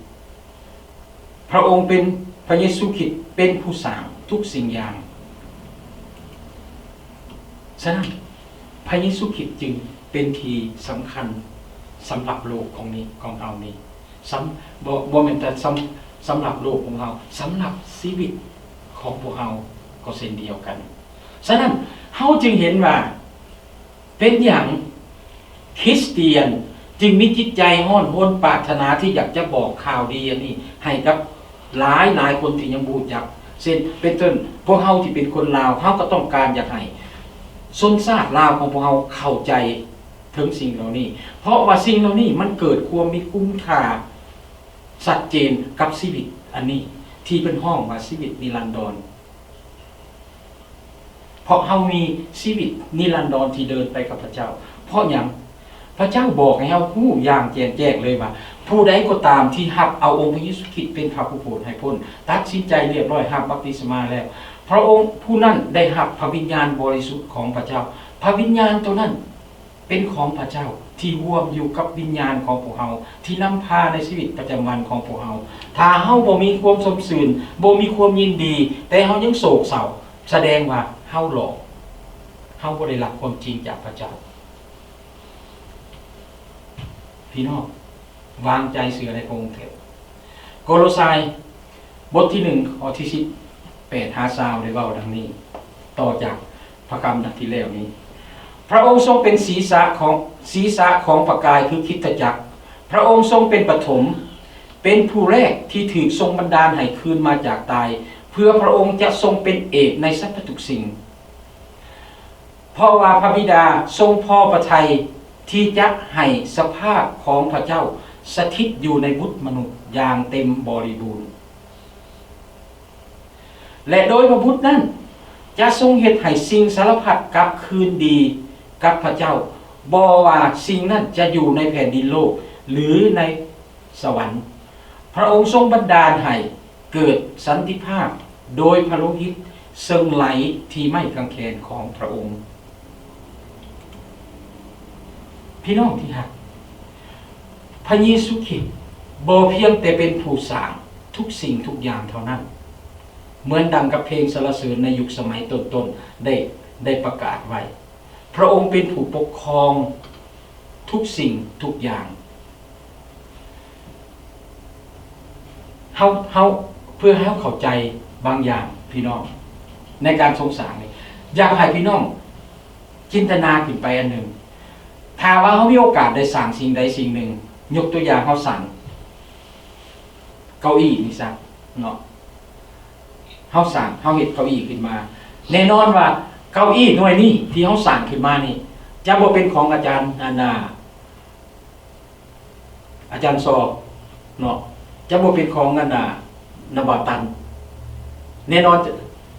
ພະອົງເປັນ ພະເຢຊູຄຣິດເປັນຜູ້ສ້າງທຸກສິ່ງຢ່າງ. ສະນັ້ນ ພະເຢຊູຄຣິດຈຶ່ງເປັນທີ່ສຳຄັນສຳລັບໂລກຂອງນີ້ ຂອງເຮົານີ້. ສຳ ບໍ່ ບໍ່ແມ່ນແຕ່ສຳ ສຳລັບໂລກຂອງເຮົາ, ສຳລັບຊີວິດຂອງພວກເຮົາກໍເຊັ່ນດຽວກັນ. ສະນັ້ນ ເຮົາຈຶ່ງເຫັນວ່າ ເປັນຫຍັງຄຣິສຕຽນຈຶ່ງມີຈິດໃຈຮ້ອນຮົນປາດຖະໜາທີ່ຢາກຈະບອກຂ່າວດີອັນນີ້ໃຫ້ກັບຫຼາຍໆຄົນທີ່ຍັງບໍ່ຮູ້ຈັກ? ເຊັ່ນ ເປັນຕົ້ນ ພວກເຮົາທີ່ເປັນຄົນລາວ ເຮົາກໍຕ້ອງການຢາກໃຫ້ຊົນຊາດລາວຂອງພວກເຮົາເຂົ້າໃຈເຖິງສິ່ງເຫຼົ່ານີ້, ເພາະວ່າສິ່ງເຫຼົ່ານີ້ມັນເກີດຄວາມມີຄຸນຄ່າຊັດເຈນກັບຊີວິດອັນນີ້ ທີ່ເພິ່ນຮ້ອງວ່າຊີວິດນິລັນດອນ. ເພາະເຮົາມີຊີວິດນິລັນດອນທີ່ເດີນໄປກັບພະເຈົ້າ. ເພາະຫຍັງ? ພະເຈົ້າບອກໃຫ້ເຮົາຮູ້ຢ່າງແຈ່ມແຈ້ງເລີຍວ່າ ຜູ້ໃດກໍຕາມທີ່ຮັບເອົາອົງພະເຢຊູຄຣິດເປັນພະຜູ້ໂຜດໃຫ້ພົ້ນ, ຕັດສິນໃຈລຽບຮ້ອຍຮັບບັບຕິສະມາແລ້ວ, ພະອົງຜູ້ນັ້ນໄດ້ຮັບພະວິນຍານບໍລິສຸດຂອງພະເຈົ້າ. ພະວິນຍານໂຕນັ້ນ ເປັນຂອງພະເຈົ້າ ທີ່ຮ່ວມຢູ່ກັບວິນຍານຂອງພວກເຮົາ ທີ່ນຳພາໃນຊີວິດປະຈຳວັນຂອງພວກເຮົາ. ຖ້າເຮົາບໍ່ມີຄວາມຊົມຊື່ນ, ບໍ່ມີຄວາມຍິນດີ, ແຕ່ເຮົາຍັງໂສກເສົ້າ, ສະແດງວ່າເຮົາຫຼອກ, ເຮົາບໍ່ໄດ້ຮັບຄວາມຈິງຈາກພະເຈົ້າ. ພີ່ນ້ອງ ວາງໃຈເຊື່ອໃນພະອົງເຖີດ. ໂກໂລຊາຍ ບົດທີໜຶ່ງ ຂໍ້ທີສິບແປດຫາຊາວ ໄດ້ເວົ້າດັ່ງນີ້ ຕໍ່ຈາກພະຄຳດັ່ງທີ່ແລ້ວນີ້. ພະອົງຊົງເປັນສີສະຂອງ ສີສະຂອງພະກາຍຄືຄຣິສຕະຈັກ. ພະອົງຊົງເປັນປະຖົມ, ເປັນຜູ້ແລກທີ່ຖືກຊົງບັນດານໃຫ້ຄືນມາຈາກຕາຍ, ເພື່ອພະອົງຈະຊົງເປັນເອກໃນສັບພະທຸກສິ່ງ. ເພາະວ່າພະບິດາຊົງພໍພະໄທທີ່ຈະໃຫ້ສະພາບຂອງພະເຈົ້າສະຖິດຢູ່ໃນບຸດມະນຸດຢ່າງເຕັມບໍລິບູນ, ແລະ ໂດຍພະບຸດນັ້ນຈະຊົງເຮັດໃຫ້ສິ່ງສາລະພັດກັບຄືນດີກັບພະເຈົ້າ, ບໍ່ວ່າສິ່ງນັ້ນຈະຢູ່ໃນແຜ່ນດິນໂລກ ຫຼື ໃນສະຫວັນ. ພະອົງຊົງບັນດານໃຫ້ ເກີດສັນຕິພາບໂດຍພະໂລຫິດເຊິ່ງໄຫຼທີ່ໄມ້ກາງແຂນຂອງພະອົງ. ພີ່ນ້ອງທີ່ຮັກ, ພະເຢຊູຄຣິດບໍ່ພຽງແຕ່ເປັນຜູ້ສ້າງທຸກສິ່ງທຸກຢ່າງເທົ່ານັ້ນ, ເໝືອນດັ່ງກັບເພງສັນລະເສີນໃນຍຸກສະໄໝຕົ້ນໆ ໄດ້ ໄດ້ປະກາດໄວ້. ພະອົງເປັນຜູ້ປົກຄອງທຸກສິ່ງທຸກຢ່າງ. ເຮົາ ເຮົາ ເພື່ອໃຫ້ເຮົາເຂົ້າໃຈບາງຢ່າງ ພີ່ນ້ອງ, ໃນການຊົງສ້າງນີ້ ຢາກໃຫ້ພີ່ນ້ອງຈິນຕະນາຂຶ້ນໄປອັນໜຶ່ງ. ຖ້າວ່າເຮົາມີໂອກາດໄດ້ສ້າງສິ່ງໃດສິ່ງໜຶ່ງ, ຍົກຕົວຢ່າງເຮົາສ້າງເກົ້າອີ່ນີ້ຊະເນາະ. ເຮົາສ້າງ ເຮົາເຮັດເກົ້າອີ່ຂຶ້ນມາ, ແນ່ນອນວ່າເກົ້າອີ່ໜ່ວຍນີ້ທີ່ເຮົາສ້າງຂຶ້ນມານີ້ ຈະບໍ່ເປັນຂອງອາຈານ ອັນນ່າ ອາຈານຊໍເນາະ, ຈະບໍ່ເປັນຂອງ ອັນນ່າ ນະບ່າວຕັນ. ແນ່ນອນ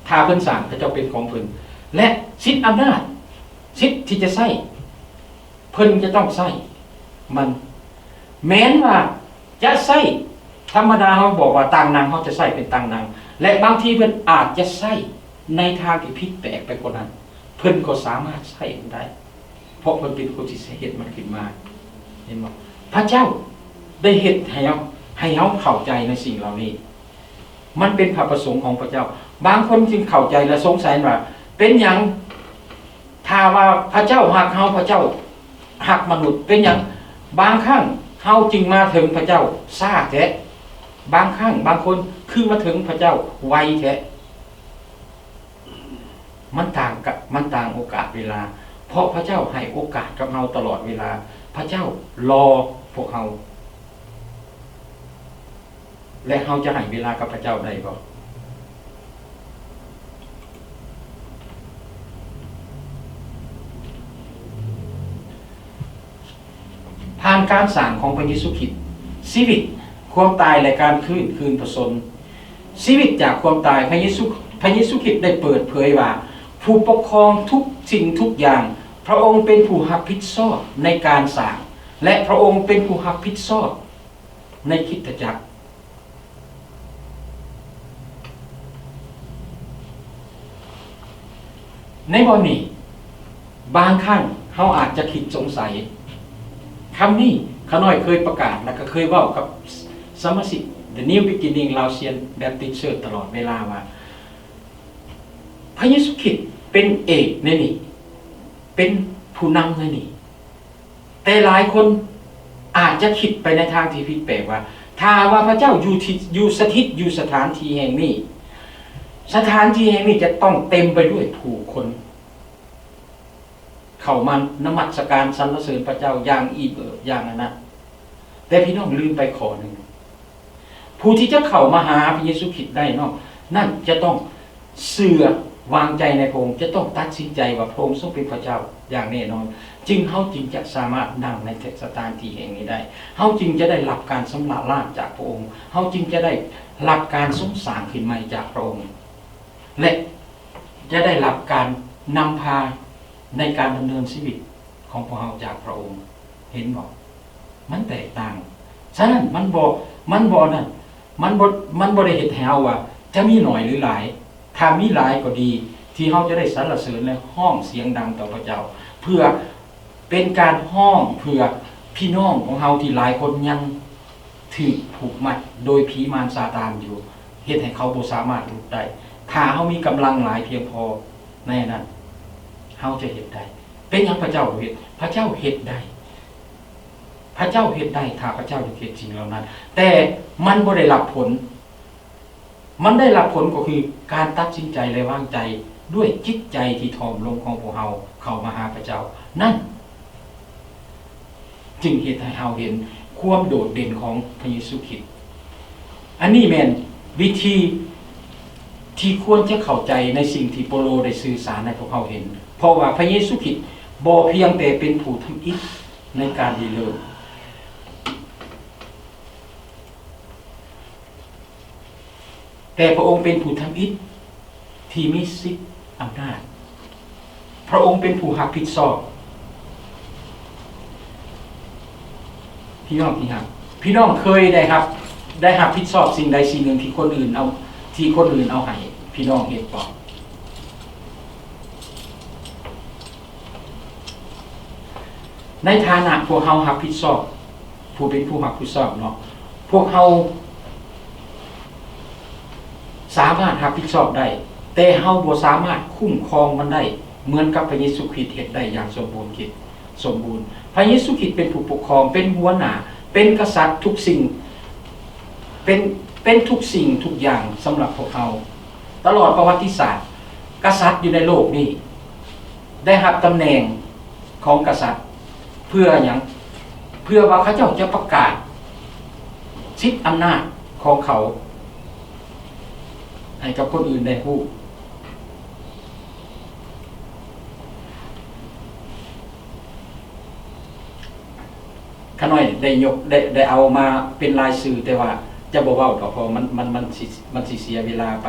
ຖ້າເພິ່ນສ້າງ ເຂົາເຈົ້າເປັນຂອງເພິ່ນ ແລະ ສິດອຳນາດ ສິດທີ່ຈະໃຊ້ ເພິ່ນຈະຕ້ອງໃຊ້ມັນ. ແມ່ນວ່າຈະໃຊ້ ທຳມະດາເຮົາບອກວ່າຕັ່ງນັ່ງ ເຮົາຈະໃຊ້ເປັນຕັ່ງນັ່ງ ແລະ ບາງທີເພິ່ນອາດຈະໃຊ້ໃນທາງທີ່ຜິດແປກໄປກວ່ານັ້ນ, ເພິ່ນກໍສາມາດໃຊ້ມັນໄດ້ ເພາະເພິ່ນເປັນຄົນທີ່ເຮັດມັນຂຶ້ນມາ. ເຫັນບໍ່? ພະເຈົ້າໄດ້ເຮັດໃຫ້ເຮົາ ໃຫ້ເຮົາເຂົ້າໃຈໃນສິ່ງເຫຼົ່ານີ້. ມັນເປັນພະປະສົງຂອງພະເຈົ້າ. ບາງຄົນຈຶ່ງເຂົ້າໃຈ ແລະ ສົງໄສວ່າ ເປັນຫຍັງ ຖ້າວ່າພະເຈົ້າຮັກເຮົາ, ພະເຈົ້າຮັກມະນຸດ, ເປັນຫຍັງບາງຄັ້ງເຮົາຈຶ່ງມາເຖິງພະເຈົ້າຊ້າແທ້? ບາງຄັ້ງບາງຄົນຄືມາເຖິງພະເຈົ້າໄວແທ້? ມັນຕ່າງກະ ມັນຕ່າງໂອກາດເວລາ, ເພາະພະເຈົ້າໃຫ້ໂອກາດກັບເຮົາຕະຫຼອດເວລາ. ພະເຈົ້າລໍພວກເຮົາ. ແລະ ເຮົາຈະໃຫ້ເວລາກັບພະເຈົ້າໄດ້ບໍ່? ຜ່ານການສ້າງຂອງພະເຢຊູຄຣິດ, ຊີວິດ, ຄວາມຕາຍ ແລະ ການຄືນ ຄືນພະຊົນ. ຊີວິດຈາກຄວາມຕາຍ, ພະເຢຊູ ພະເຢຊູຄຣິດໄດ້ເປີດເຜີຍວ່າ ຜູ້ປົກຄອງທຸກສິ່ງທຸກຢ່າງ, ພະອົງເປັນຜູ້ຮັບຜິດຊອບໃນການສ້າງ ແລະ ພະອົງເປັນຜູ້ຮັບຜິດຊອບ ໃນຄຣິສຕະຈັກ. ໃນບ່ອນນີ້, ບາງຄັ້ງ ເຮົາອາດຈະຄິດສົງໄສ. ຄຳນີ້ຂ້ານ້ອຍເຄີຍປະກາດ ແລະ ກໍເຄີຍເວົ້າກັບສະມາຊິກ The New Beginning Laotian Baptist Church ຕະຫຼອດເວລາວ່າ ພະເຢຊູຄຣິດເປັນເອກໃນນີ້ ເປັນຜູ້ນຳໃນນີ້. ແຕ່ຫຼາຍຄົນອາດຈະຄິດໄປໃນທາງທີ່ຜິດແປກວ່າ ຖ້າວ່າພະເຈົ້າຢູ່ທີ່ ຢູ່ສະຖິດຢູ່ສະຖານທີ່ແຫ່ງນີ້ ສະຖານທີ່ແຫ່ງນີ້ຈະຕ້ອງເຕັມໄປດ້ວຍຜູ້ຄົນ ເຂົ້າມານະມັດສະການສັນລະເສີນພະເຈົ້າຢ່າງອີ່ເບີ ຢ່າງອັນນັ້ນ. ແຕ່ພີ່ນ້ອງລືມໄປຂໍ້ໜຶ່ງ. ຜູ້ທີ່ຈະເຂົ້າມາຫາພະເຢຊູຄຣິດໄດ້ເນາະ ນັ້ນຈະຕ້ອງເຊື່ອວາງໃຈໃນພະອົງ, ຈະຕ້ອງຕັດສິນໃຈວ່າພະອົງຊົງເປັນພະເຈົ້າຢ່າງແນ່ນອນ, ຈຶ່ງ ເຮົາຈຶ່ງຈະສາມາດນັ່ງໃນສະຖານທີ່ແຫ່ງນີ້ໄດ້. ເຮົາຈຶ່ງຈະໄດ້ຮັບການຊຳລະລ້າງຈາກພະອົງ, ເຮົາຈຶ່ງຈະໄດ້ຮັບການຊົງສ້າງຂຶ້ນໃໝ່ຈາກພະອົງ ແລະ ຈະໄດ້ຮັບການນຳພາໃນການດຳເນີນຊີວິດຂອງພວກເຮົາຈາກພະອົງ. ເຫັນບໍ່? ມັນແຕກຕ່າງ. ສະນັ້ນມັນບໍ່ ມັນບໍ່ນັ້ນ ມັນບໍ່ ມັນບໍ່ໄດ້ເຮັດໃຫ້ເຮົາວ່າຈະມີໜ້ອຍຫຼືຫຼາຍ. ຖ້າມີຫຼາຍກໍດີ ທີ່ເຮົາຈະໄດ້ສັນລະເສີນ ແລະ ຮ້ອງສຽງດັງຕໍ່ພະເຈົ້າ ເພື່ອເປັນການຮ້ອງເພື່ອພີ່ນ້ອງຂອງເຮົາທີ່ຫຼາຍຄົນຍັງຖືກຜູກມັດໂດຍຜີມານຊາຕານຢູ່ ເຮັດໃຫ້ເຂົາບໍ່ສາມາດຫຼຸດໄດ້. ຖ້າເຮົາມີກຳລັງຫຼາຍພຽງພໍໃນນັ້ນ ເຮົາຈະເຮັດໄດ້. ເປັນຫຍັງພະເຈົ້າບໍ່ເຮັດ? ພະເຈົ້າເຮັດໄດ້. ພະເຈົ້າເຮັດໄດ້ ຖ້າພະເຈົ້າຢາກເຮັດສິ່ງເຫຼົ່ານັ້ນ, ແຕ່ມັນບໍ່ໄດ້ຮັບຜົນ. ມັນໄດ້ຮັບຜົນກໍຄືການຕັດສິນໃຈ ແລະ ວາງໃຈດ້ວຍຈິດໃຈທີ່ຖ່ອມລົງຂອງພວກເຮົາເຂົ້າມາຫາພະເຈົ້ານັ້ນ ຈຶ່ງເຮັດໃຫ້ເຮົາເຫັນຄວາມໂດດເດັ່ນຂອງພະເຢຊູຄຣິດ. ອັນນີ້ແມ່ນວິທີທີ່ຄວນຈະເຂົ້າໃຈໃນສິ່ງທີ່ເປົາໂລໄດ້ສື່ສານໃຫ້ພວກເຮົາເຫັນ, ເພາະວ່າພະເຢຊູຄຣິດບໍ່ພຽງແຕ່ເປັນຜູ້ທຳອິດໃນການລິເລີ່ມ, ແຕ່ພະອົງເປັນຜູ້ທຳອິດທີ່ມີສິດອຳນາດ. ພະອົງເປັນຜູ້ຮັບຜິດຊອບ. ພີ່ນ້ອງທີ່ຮັກ, ພີ່ນ້ອງເຄີຍໄດ້ຮັບ ໄດ້ຮັບຜິດຊອບສິ່ງໃດສິ່ງໜຶ່ງທີ່ຄົນອື່ນເອົາ ທີ່ຄົນອື່ນເອົາໃຫ້ ພີ່ນ້ອງເຮັດບໍ່? ໃນຖານະພວກເຮົາຮັບຜິດຊອບ, ຜູ້ເປັນຜູ້ຮັບຜິດຊອບເນາະ, ພວກເຮົາສາມາດຮັບຜິດຊອບໄດ້, ແຕ່ເຮົາບໍ່ສາມາດຄຸ້ມຄອງມັນໄດ້ ເໝືອນກັບພະເຢຊູຄຣິດເຮັດໄດ້ຢ່າງສົມບູນ ສົມບູນ. ພະເຢຊູຄຣິດເປັນຜູ້ປົກຄອງ, ເປັນຫົວໜ້າ, ເປັນກະສັດທຸກສິ່ງ, ເປັນ ເປັນທຸກສິ່ງທຸກຢ່າງສຳລັບພວກເຮົາ. ຕະຫຼອດປະຫວັດຕິສາດ, ກະສັດຢູ່ໃນໂລກນີ້ໄດ້ຮັບຕຳແໜ່ງຂອງກະສັດເພື່ອຫຍັງ? ເພື່ອວ່າເຂົາເຈົ້າຈະປະກາດສິດອຳນາດຂອງເຂົາໃຫ້ກັບຄົນອື່ນໄດ້ຮູ້. ຂ້ານ້ອຍໄດ້ຍົກ ໄດ້ ໄດ້ເອົາມາເປັນລາຍຊື່, ແຕ່ວ່າຈະບໍ່ເວົ້າດອກ ເພາະວ່າມັນ ມັນ ມັນຊິ ມັນຊິເສຍເວລາໄປ.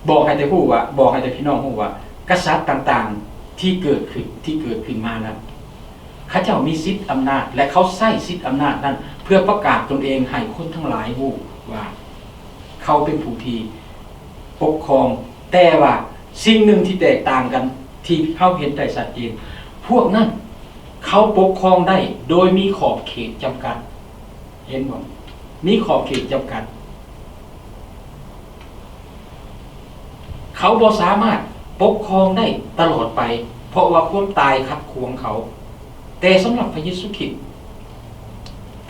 ບອກໃຫ້ແຕ່ຮູ້ວ່າ ບອກໃຫ້ແຕ່ພີ່ນ້ອງຮູ້ວ່າ ກະສັດຕ່າງໆທີ່ເກີດຂຶ້ນ ທີ່ເກີດຂຶ້ນມານັ້ນ ເຂົາເຈົ້າມີສິດອຳນາດ ແລະ ເຂົາໃຊ້ສິດອຳນາດນັ້ນເພື່ອປະກາດຕົນເອງໃຫ້ຄົນທັງຫຼາຍຮູ້ວ່າ ເຂົາເປັນຜູ້ທີ່ປົກຄອງ, ແຕ່ວ່າສິ່ງໜຶ່ງທີ່ແຕກຕ່າງກັນ ທີ່ເຮົາເຫັນໄດ້ຊັດເຈນ, ພວກນັ້ນເຂົາປົກຄອງໄດ້ໂດຍມີຂອບເຂດຈຳກັດ. ເຫັນບໍ່? ມີຂອບເຂດຈຳກັດ. ເຂົາບໍ່ສາມາດປົກຄອງໄດ້ຕະຫຼອດໄປ, ເພາະວ່າຄວາມຕາຍຂັດຂວາງເຂົາ. ແຕ່ສຳລັບພະເຢຊູຄຣິດ,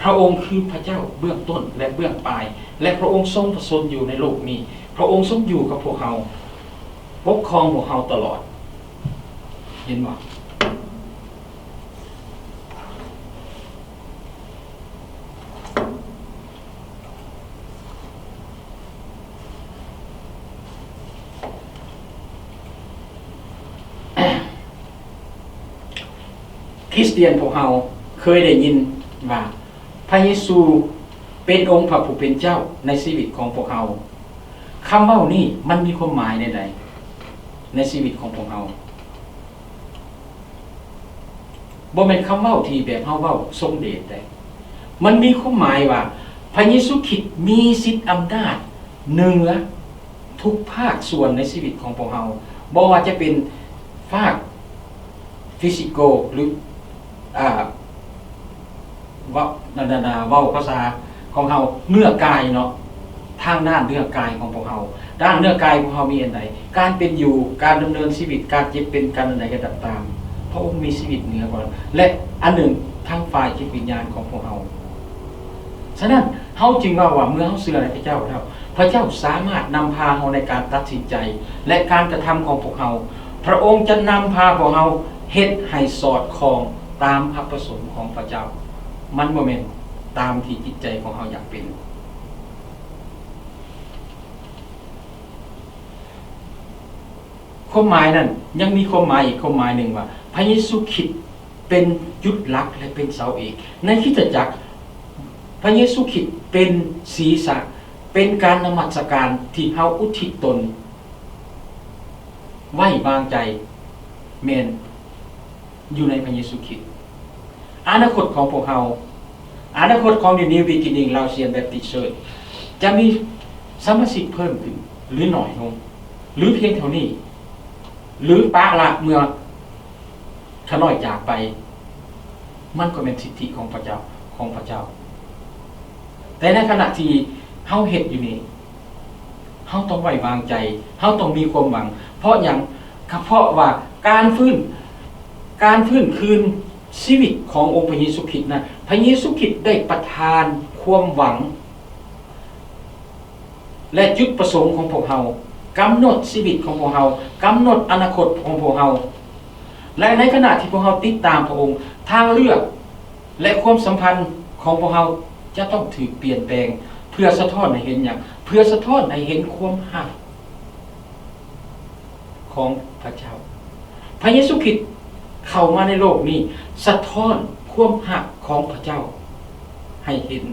ພະອົງຄືພະເຈົ້າເບື້ອງຕົ້ນ ແລະ ເບື້ອງປາຍ, ແລະ ພະອົງຊົງປະຊົນຢູ່ໃນໂລກນີ້, ພະອົງຊົງຢູ່ກັບພວກເຮົາ, ປົກຄອງພວກເຮົາຕະຫຼອດ. ເຫັນບໍ່? ຄຣິສຕຽນພວກເຮົາເຄີຍໄດ້ຍິນວ່າ ພະເຢຊູເປັນອົງພະຜູ້ເປັນເຈົ້າໃນຊີວິດຂອງພວກເຮົາ. ຄຳເວົ້ານີ້ມັນມີຄວາມໝາຍແນວໃດໃນຊີວິດຂອງພວກເຮົາ? ບໍ່ແມ່ນຄຳເວົ້າທີ່ແບບເຮົາເວົ້າຊົງເດດໃດ. ມັນມີຄວາມໝາຍວ່າ ພະເຢຊູຄຣິດມີສິດອຳນາດເໜືອທຸກພາກສ່ວນໃນຊີວິດຂອງພວກເຮົາ, ບໍ່ວ່າຈະເປັນພາກ physical ຫຼື ອ່າ ເວົ້າ ນັ້ນນະ ເວົ້າພາສາຂອງເຮົາ ເນື້ອກາຍເນາະ ທາງດ້ານເນື້ອກາຍຂອງພວກເຮົາ ດ້ານເນື້ອກາຍຂອງເຮົາມີອັນໃດ? ການເປັນຢູ່ ການດຳເນີນຊີວິດ ການເຈັບເປັນ ການອັນໃດກໍຕາມ ພະອົງມີຊີວິດເໜືອກວ່າ ແລະ ອັນໜຶ່ງ ທາງຝ່າຍຈິດວິນຍານຂອງພວກເຮົາ. ສະນັ້ນ ເຮົາຈຶ່ງເວົ້າວ່າ ເມື່ອເຮົາເຊື່ອໃນພະເຈົ້າແລ້ວ ພະເຈົ້າສາມາດນຳພາເຮົາໃນການຕັດສິນໃຈ ແລະ ການກະທຳຂອງພວກເຮົາ. ພະອົງຈະນຳພາພວກເຮົາເຮັດໃຫ້ສອດຄ່ອງຕາມພະປະສົງຂອງພະເຈົ້າ. ມັນບໍ່ແມ່ນຕາມທີ່ຈິດໃຈຂອງເຮົາຢາກເປັນ. ຄວາມໝາຍນັ້ນ ຍັງມີຄວາມໝາຍອີກຄວາມໝາຍໜຶ່ງວ່າ ພະເຢຊູຄຣິດເປັນຈຸດຫຼັກ ແລະ ເປັນເສົາເອກ. ໃນຄຣິສຕະຈັກ ພະເຢຊູຄຣິດເປັນສີສະ, ເປັນການນະມັດສະການທີ່ເຮົາອຸທິດຕົນ ໄວ້ວາງໃຈ ແມ່ນຢູ່ໃນພະເຢຊູຄຣິດ. ອະນາຄົດຂອງພວກເຮົາ, ອະນາຄົດຂອງ The New Beginning Laotian Baptist Church ຈະມີສະມາຊິກເພີ່ມຂຶ້ນ ຫຼື ໜ້ອຍລົງ ຫຼື ພຽງເທົ່ານີ້ ຫຼື ປະລະເມື່ອຂ້ານ້ອຍຈາກໄປ, ມັນກໍແມ່ນສິດທິຂອງພະເຈົ້າ, ຂອງພະເຈົ້າ. ແຕ່ໃນຂະນະທີ່ເຮົາເຮັດຢູ່ນີ້, ເຮົາຕ້ອງໄວ້ວາງໃຈ, ເຮົາຕ້ອງມີຄວາມຫວັງ. ເພາະຫຍັງ? ກໍເພາະວ່າການຟື້ນ, ການຟື້ນຄືນຊີວິດຂອງອົງພະເຢຊູຄຣິດນັ້ນ, ພະເຢຊູຄຣິດໄດ້ປະທານຄວາມຫວັງ ແລະ ຈຸດປະສົງຂອງພວກເຮົາ, ກຳນົດຊີວິດຂອງພວກເຮົາ, ກຳນົດອະນາຄົດຂອງພວກເຮົາ. ແລະ ໃນຂະນະທີ່ພວກເຮົາຕິດຕາມພະອົງ, ທາງເລືອກ ແລະ ຄວາມສຳພັນຂອງພວກເຮົາຈະຕ້ອງຖືກປ່ຽນແປງ ເພື່ອສະທ້ອນໃຫ້ເຫັນຫຍັງ? ເພື່ອສະທ້ອນໃຫ້ເຫັນຄວາມຮັກຂອງພະເຈົ້າ. ພະເຢຊູຄຣິດເຂົ້າມາໃນໂລກນີ້ ສະທ້ອນຄວາມຮັກຂອງພະເຈົ້າໃຫ້ເຫັນ.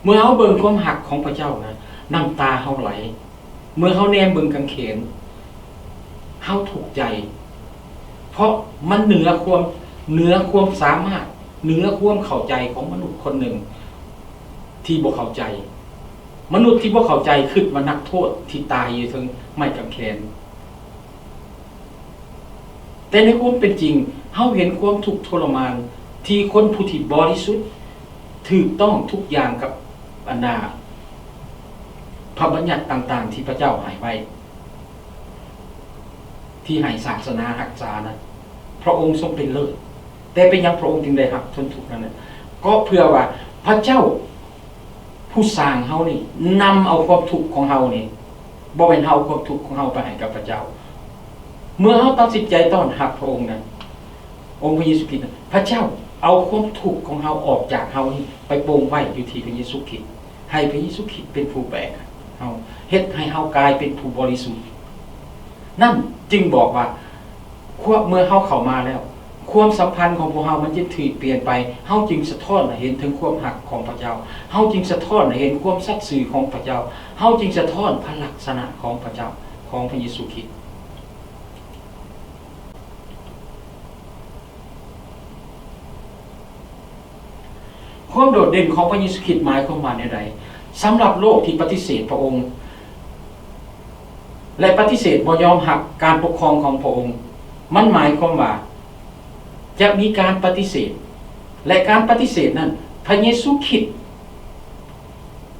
ເມື່ອເຮົາເບິ່ງຄວາມຮັກຂອງພະເຈົ້ານະ, ນ້ຳຕາເຮົາໄຫຼ. ເມື່ອເຮົາແນມເບິ່ງກາງເຂນ, ເຮົາທຸກໃຈ, ເພາະມັນເໜືອຄວາມ, ເໜືອຄວາມສາມາດ, ເໜືອຄວາມເຂົ້າໃຈຂອງມະນຸດຄົນໜຶ່ງທີ່ບໍ່ເຂົ້າໃຈ. ມະນຸດທີ່ບໍ່ເຂົ້າໃຈຄິດວ່ານັກໂທດທີ່ຕາຍຢູ່ເທິງໄມ້ກາງເຂນ. ແຕ່ໃນຄວາມເປັນຈິງ, ເຮົາເຫັນຄວາມທຸກທໍລະມານທີ່ຄົນຜູ້ທີ່ບໍລິສຸດຖືກຕ້ອງທຸກຢ່າງກັບບັນດາພະບັນຍັດຕ່າງໆທີ່ພະເຈົ້າໃຫ້ໄວ້, ທີ່ໃຫ້ສາສະໜາຮັກສານັ້ນ, ພະອົງຊົງເປັນເລີດ. ແຕ່ເປັນຫຍັງພະອົງຈຶ່ງໄດ້ຮັບທົນທຸກນັ້ນ? ກໍເພື່ອວ່າພະເຈົ້າ ຜູ້ສ້າງເຮົານີ້ ນຳເອົາຄວາມທຸກຂອງເຮົານີ້, ບໍ່ແມ່ນເຮົາເອົາຄວາມທຸກຂອງເຮົາໄປໃຫ້ກັບພະເຈົ້າ. ເມື່ອເຮົາຕັດສິນໃຈຕ້ອນຮັບພະອົງນັ້ນ, ອົງພະເຢຊູຄຣິດນັ້ນ, ພະເຈົ້າເອົາຄວາມທຸກຂອງເຮົາອອກຈາກເຮົານີ້ ໄປປົງໄວ້ຢູ່ທີ່ພະເຢຊູຄຣິດ, ໃຫ້ພະເຢຊູຄຣິດເປັນຜູ້ແບກເຮົາ, ເຮັດໃຫ້ເຮົາກາຍເປັນຜູ້ບໍລິສຸດ. ນັ້ນຈຶ່ງບອກວ່າ ຄວາມ, ເມື່ອເຮົາເຂົ້າມາແລ້ວ, ຄວາມສຳພັນຂອງພວກເຮົາມັນຈະຖືກປ່ຽນໄປ, ເຮົາຈຶ່ງສະທ້ອນໃຫ້ເຫັນເຖິງຄວາມຮັກຂອງພະເຈົ້າ, ເຮົາຈຶ່ງສະທ້ອນໃຫ້ເຫັນຄວາມສັດຊື່ຂອງພະເຈົ້າ, ເຮົາຈຶ່ງສະທ້ອນພະລັກສະນະຂອງພະເຈົ້າ, ຂອງພະເຢຊູຄຣິດ. ຄວາມໂດດເດັ່ນຂອງພະເຢຊູຄຣິດໝາຍຄວາມວ່າແນວໃດ? ສຳລັບໂລກທີ່ປະຕິເສດພະອົງ ແລະ ປະຕິເສດບໍ່ຍອມຮັບການປົກຄອງຂອງພະອົງ, ມັນໝາຍຄວາມວ່າຈະມີການປະຕິເສດ, ແລະ ການປະຕິເສດນັ້ນ ພະເຢຊູຄຣິດ,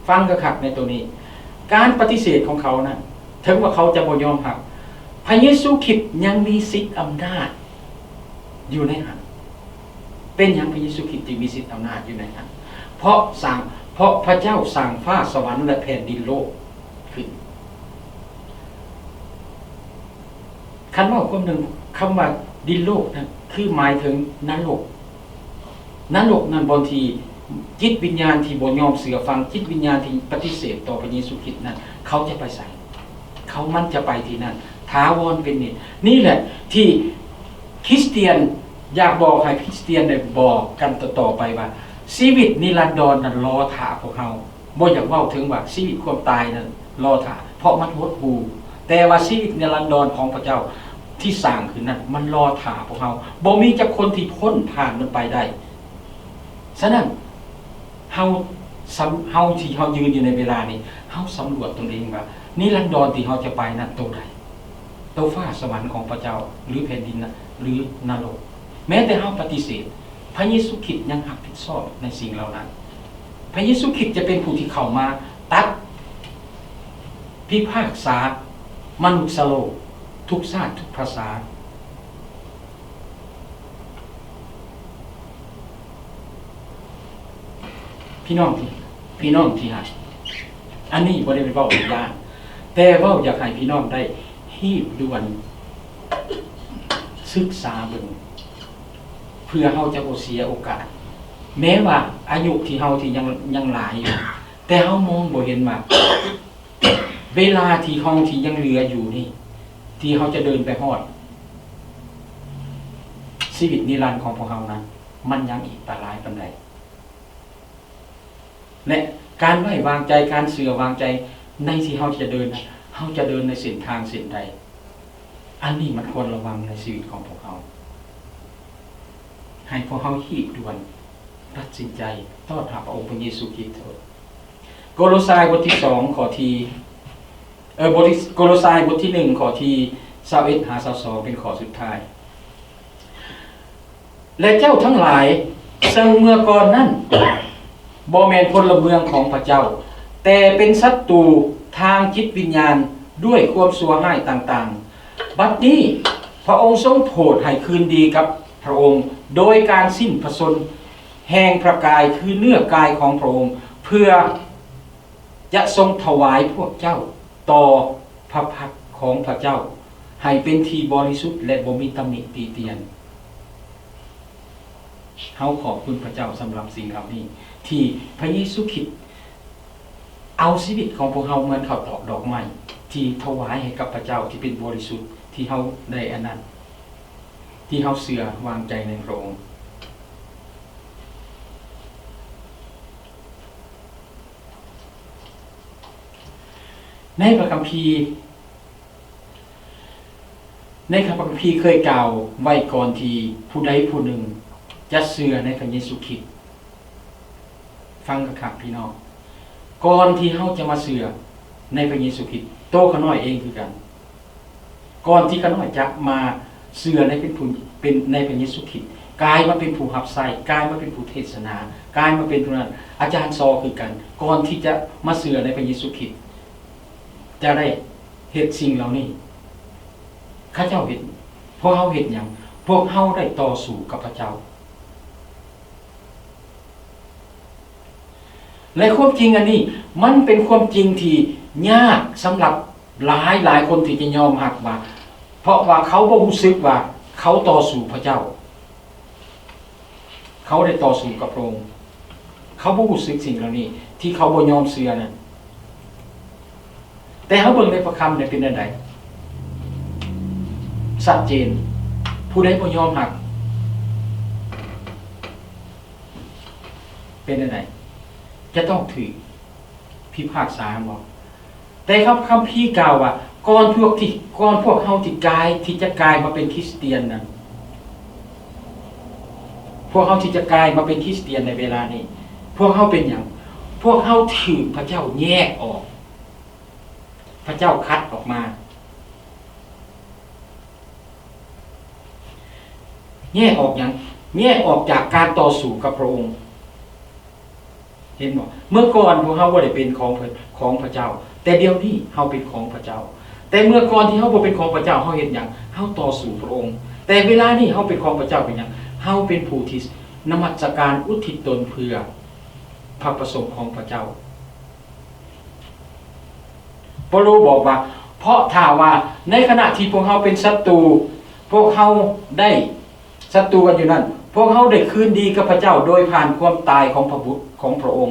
ຟັງຄັກໆໃນໂຕນີ້, ການປະຕິເສດຂອງເຂົານັ້ນ, ເຖິງວ່າເຂົາຈະບໍ່ຍອມຮັບ, ພະເຢຊູຄຣິດຍັງມີສິດອຳນາດຢູ່ໃນຫັ້ນ. ເປັນຫຍັງພະເຢຊູຄຣິດຈຶ່ງມີສິດອຳນາດຢູ່ໃນນັ້ນ? ເພາະສ້າງ, ເພາະພະເຈົ້າສ້າງຟ້າສະຫວັນ ແລະ ແຜ່ນດິນໂລກຂຶ້ນ. ຄັນເວົ້າຄວາມໜຶ່ງ, ຄຳວ່າດິນໂລກນັ້ນ ຄືໝາຍເຖິງນະລົກ. ນະລົກນັ້ນ ບ່ອນທີ່ຈິດວິນຍານທີ່ບໍ່ຍອມເຊື່ອຟັງ, ຈິດວິນຍານທີ່ປະຕິເສດຕໍ່ພະເຢຊູຄຣິດນັ້ນ, ເຂົາຈະໄປໃສ? ເຂົາມັນຈະໄປທີ່ນັ້ນ ຖາວອນເປັນນິດ. ນີ້ແຫຼະທີ່ຄຣິສຕຽນຢາກບອກໃຫ້ຄຣິສຕຽນໄດ້ບອກກັນຕໍ່ໆໄປວ່າ ຊີວິດນິລັນດອນນັ້ນລໍຖ້າພວກເຮົາ. ບໍ່ຢາກເວົ້າເຖິງວ່າຊີວິດຄວາມຕາຍນັ້ນລໍຖ້າ, ເພາະມັນຫົດຫູ່, ແຕ່ວ່າຊີວິດນິລັນດອນຂອງພະເຈົ້າທີ່ສ້າງຂຶ້ນນັ້ນ ມັນລໍຖ້າພວກເຮົາ. ບໍ່ມີຈັກຄົນທີ່ພົ້ນຜ່ານມັນໄປໄດ້. ສະນັ້ນ ເຮົາສຳ, ເຮົາທີ່ເຮົາຢືນຢູ່ໃນເວລານີ້, ເຮົາສຳຫຼວດຕົນເອງວ່າ ນິລັນດອນທີ່ເຮົາຈະໄປນັ້ນໂຕໃດ? ໂຕຟ້າສະຫວັນຂອງພະເຈົ້າ ຫຼື ແຜ່ນດິນນະ ຫຼື ນະລົກ. ແມ້ແຕ່ເຮົາປະຕິເສດ, ພະເຢຊູຄຣິດຍັງຮັບຜິດຊອບໃນສິ່ງເຫຼົ່ານັ້ນ. ພະເຢຊູຄຣິດຈະເປັນຜູ້ທີ່ເຂົ້າມາຕັດພິພາກສາມະນຸດສະໂລກ ທຸກຊາດທຸກພາສາ. ພີ່ນ້ອງທີ່ ພີ່ນ້ອງທີ່ຮັກ, ອັນນີ້ບໍ່ໄດ້ເວົ້າຢ່າງຢ້ານ, ແຕ່ເວົ້າຢາກໃຫ້ພີ່ນ້ອງໄດ້ຮີບດ່ວນສຶກສາເບິ່ງ ເພື່ອເຮົາຈະບໍ່ເສຍໂອກາດ. ແມ້ວ່າອາຍຸທີ່ເຮົາທີ່ຍັງ ຍັງຫຼາຍຢູ່, ແຕ່ເຮົາມອງບໍ່ເຫັນວ່າ ເວລາທີ່ເຮົາທີ່ຍັງເຫຼືອຢູ່ນີ້ ທີ່ເຮົາຈະເດີນໄປຮອດຊີວິດນິລັນຂອງພວກເຮົານັ້ນ ມັນຍັງອີກປານຫຼາຍປານໃດ ແລະ ການໄວ້ວາງໃຈ, ການເຊື່ອວາງໃຈໃນທີ່ເຮົາຈະເດີນນັ້ນ ເຮົາຈະເດີນໃນເສັ້ນທາງເສັ້ນໃດ, ອັນນີ້ມັນຄວນລະວັງໃນຊີວິດຂອງພວກເຮົາ. ໃຫ້ພວກເຮົາຮີບດ່ວນຕັດສິນໃຈຕ້ອນຮັບພະອົງພະເຢຊູຄຣິດເຖີດ. ໂກໂລຊາຍບົດທີສອງ ຂໍ້ທີ ເອີ ບົດທີ ໂກໂລຊາຍບົດທີໜຶ່ງ ຂໍ້ທີຊາວເອັດຫາຊາວສອງ ເປັນຂໍ້ສຸດທ້າຍ. ແລະ ເຈົ້າທັງຫຼາຍ ເຊິ່ງເມື່ອກ່ອນນັ້ນ ບໍ່ແມ່ນພົນລະເມືອງຂອງພະເຈົ້າ, ແຕ່ເປັນສັດຕູທາງຈິດວິນຍານດ້ວຍຄວາມຊົ່ວຮ້າຍຕ່າງໆ. ບັດນີ້ພະອົງຊົງໂຜດໃຫ້ຄືນດີກັບພະອົງ ໂດຍການສິ້ນພະຊົນແຫ່ງພະກາຍ ຄືເນື້ອກາຍຂອງພະອົງ, ເພື່ອຈະຊົງຖວາຍພວກເຈົ້າຕໍ່ພະພັກຂອງພະເຈົ້າ ໃຫ້ເປັນທີ່ບໍລິສຸດ ແລະ ບໍ່ມີຕຳໜິຕິຕຽນ. ເຮົາຂອບຄຸນພະເຈົ້າສຳລັບສິ່ງເຫຼົ່ານີ້ ທີ່ພະເຢຊູຄຣິດເອົາຊີວິດຂອງພວກເຮົາເໝືອນເຂົ້າຕອກດອກໄມ້ ທີ່ຖວາຍໃຫ້ກັບພະເຈົ້າ ທີ່ເປັນບໍລິສຸດ ທີ່ເຮົາໄດ້ອັນນັ້ນ ທີ່ເຮົາເຊື່ອວາງໃຈໃນພະອົງ. ໃນພະຄຳພີ ໃນພະຄຳພີເຄີຍກ່າວໄວ້ ກ່ອນທີ່ຜູ້ໃດຜູ້ໜຶ່ງຈະເຊື່ອໃນພະເຢຊູຄຣິດ. ຟັງຄັກໆ ພີ່ນ້ອງ, ກ່ອນທີ່ເຮົາຈະມາເຊື່ອໃນພະເຢຊູຄຣິດ, ໂຕຂ້ານ້ອຍເອງຄືກັນ, ກ່ອນທີ່ຂ້ານ້ອຍຈະມາເຊື່ອໃນເປັນຜູ້ ເປັນ ໃນພະເຢຊູຄຣິດ, ກາຍມາເປັນຜູ້ຮັບໃຊ້, ກາຍມາເປັນຜູ້ເທດສະໜາ, ກາຍມາເປັນຜູ້ນັ້ນ, ອາຈານຊໍຄືກັນ, ກ່ອນທີ່ຈະມາເຊື່ອໃນພະເຢຊູຄຣິດ, ຈະໄດ້ເຮັດສິ່ງເຫຼົ່ານີ້. ເຂົາເຈົ້າເຮັດ, ພວກເຮົາເຮັດຫຍັງ? ພວກເຮົາໄດ້ຕໍ່ສູ້ກັບພະເຈົ້າ. ແລະ ຄວາມຈິງອັນນີ້ ມັນເປັນຄວາມຈິງທີ່ຍາກສຳລັບຫຼາຍໆຄົນທີ່ຈະຍອມຮັບວ່າ ເພາະວ່າເຂົາບໍ່ຮູ້ສຶກວ່າເຂົາຕໍ່ສູ້ພະເຈົ້າ. ເຂົາໄດ້ຕໍ່ສູ້ກັບພະອົງ. ເຂົາບໍ່ຮູ້ສຶກສິ່ງເຫຼົ່ານີ້ ທີ່ເຂົາບໍ່ຍອມເຊື່ອນັ້ນ. ແຕ່ເຮົາເບິ່ງໃນພະຄຳນີ້ເປັນແນວໃດ? ຊັດເຈນ. ຜູ້ໃດບໍ່ຍອມຮັບ ເປັນແນວໃດ? ຈະຕ້ອງຖືກພິພາກສາ ແມ່ນບໍ່? ແຕ່ຄຳ ຄຳພີກ່າວວ່າ ກ່ອນພວກທີ່ ກ່ອນພວກເຮົາທີ່ກາຍ ທີ່ຈະກາຍມາເປັນຄຣິສຕຽນນັ້ນ, ພວກເຮົາທີ່ຈະກາຍມາເປັນຄຣິສຕຽນໃນເວລານີ້, ພວກເຮົາເປັນຫຍັງ? ພວກເຮົາຖືກພະເຈົ້າແຍກອອກ, ພະເຈົ້າຄັດອອກມາ. ແຍກອອກຫຍັງ? ແຍກອອກຈາກການຕໍ່ສູ້ກັບພະອົງ. ເຫັນບໍ່? ເມື່ອກ່ອນພວກເຮົາບໍ່ໄດ້ເປັນຂອງເພິ່ນ, ຂອງພະເຈົ້າ, ແຕ່ດຽວນີ້ເຮົາເປັນຂອງພະເຈົ້າ. ແຕ່ເມື່ອກ່ອນທີ່ເຮົາບໍ່ເປັນຂອງພະເຈົ້າ, ເຮົາເຮັດຫຍັງ? ເຮົາຕໍ່ສູ້ພະອົງ. ແຕ່ເວລານີ້ເຮົາເປັນຂອງພະເຈົ້າ, ເປັນຫຍັງ? ເຮົາເປັນຜູ້ທີ່ນະມັດສະການອຸທິດຕົນເພື່ອພະປະສົງຂອງພະເຈົ້າ. ເປາໂລບອກວ່າ ເພາະຖ້າວ່າໃນຂະນະທີ່ພວກເຮົາເປັນສັດຕູ, ພວກເຮົາໄດ້ສັດຕູກັນຢູ່ນັ້ນ, ພວກເຮົາໄດ້ຄືນດີກັບພະເຈົ້າໂດຍຜ່ານຄວາມຕາຍຂອງພະບຸດຂອງພະອົງ,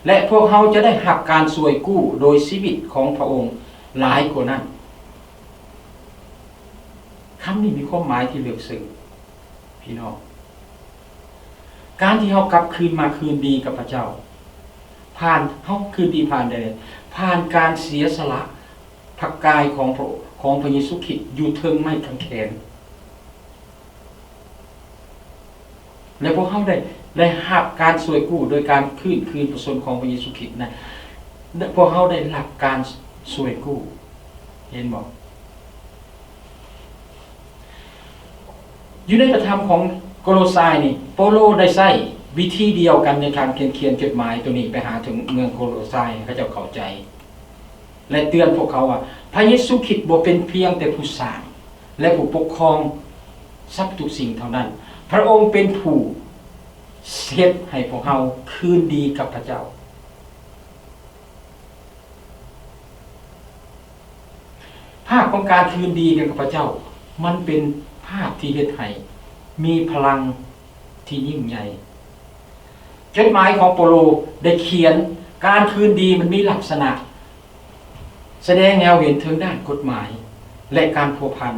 ແລະ ພວກເຮົາຈະໄດ້ຮັບການຊ່ວຍກູ້ໂດຍຊີວິດຂອງພະອົງຫຼາຍກວ່ານັ້ນ. ຄຳນີ້ມີຄວາມໝາຍທີ່ເລິກເຊິ່ງ. ພີ່ນ້ອງ, ການທີ່ເຮົາກັບຄືນມາຄືນດີກັບພະເຈົ້າ ຜ່ານ ເຮົາຄືນດີຜ່ານໃດ? ຜ່ານການເສຍສະຫຼະພະກາຍຂອງພະ ຂອງພະເຢຊູຄຣິດຢູ່ເທິງໄມ້ກາງແຂນ. ແລະ ພວກເຮົາໄດ້ ໄດ້ຮັບການຊ່ວຍກູ້ໂດຍການຄືນ ຄືນພະຊົນຂອງພະເຢຊູຄຣິດນະ, ພວກເຮົາໄດ້ຮັບການຊ່ວຍກູ້. ເຫັນບໍ່? ຢູ່ໃນພະທຳຂອງໂກໂລຊາຍນີ້ ເປົາໂລໄດ້ໃຊ້ວິທີດຽວກັນໃນການຂຽນ ຂຽນຈົດໝາຍໂຕນີ້ໄປຫາເຖິງເມືອງໂກໂລຊາຍ ໃຫ້ເຂົາເຈົ້າເຂົ້າໃຈ ແລະ ເຕືອນພວກເຂົາວ່າ ພະເຢຊູຄຣິດບໍ່ເປັນພຽງແຕ່ຜູ້ສ້າງ ແລະ ຜູ້ປົກຄອງສັບທຸກສິ່ງເທົ່ານັ້ນ, ພະອົງເປັນຜູ້ເຮັດໃຫ້ພວກເຮົາຄືນດີກັບພະເຈົ້າ. ພາບຂອງການຄືນດີກັນກັບພະເຈົ້າ ມັນເປັນພາບທີ່ເຮັດໃຫ້ມີພະລັງທີ່ຍິ່ງໃຫຍ່. ຈົດໝາຍຂອງເປົາໂລໄດ້ຂຽນ ການຄືນດີມັນມີລັກສະນະສະແດງໃຫ້ເຮົາເຫັນເຖິງດ້ານກົດໝາຍ ແລະ ການພົວພັນ.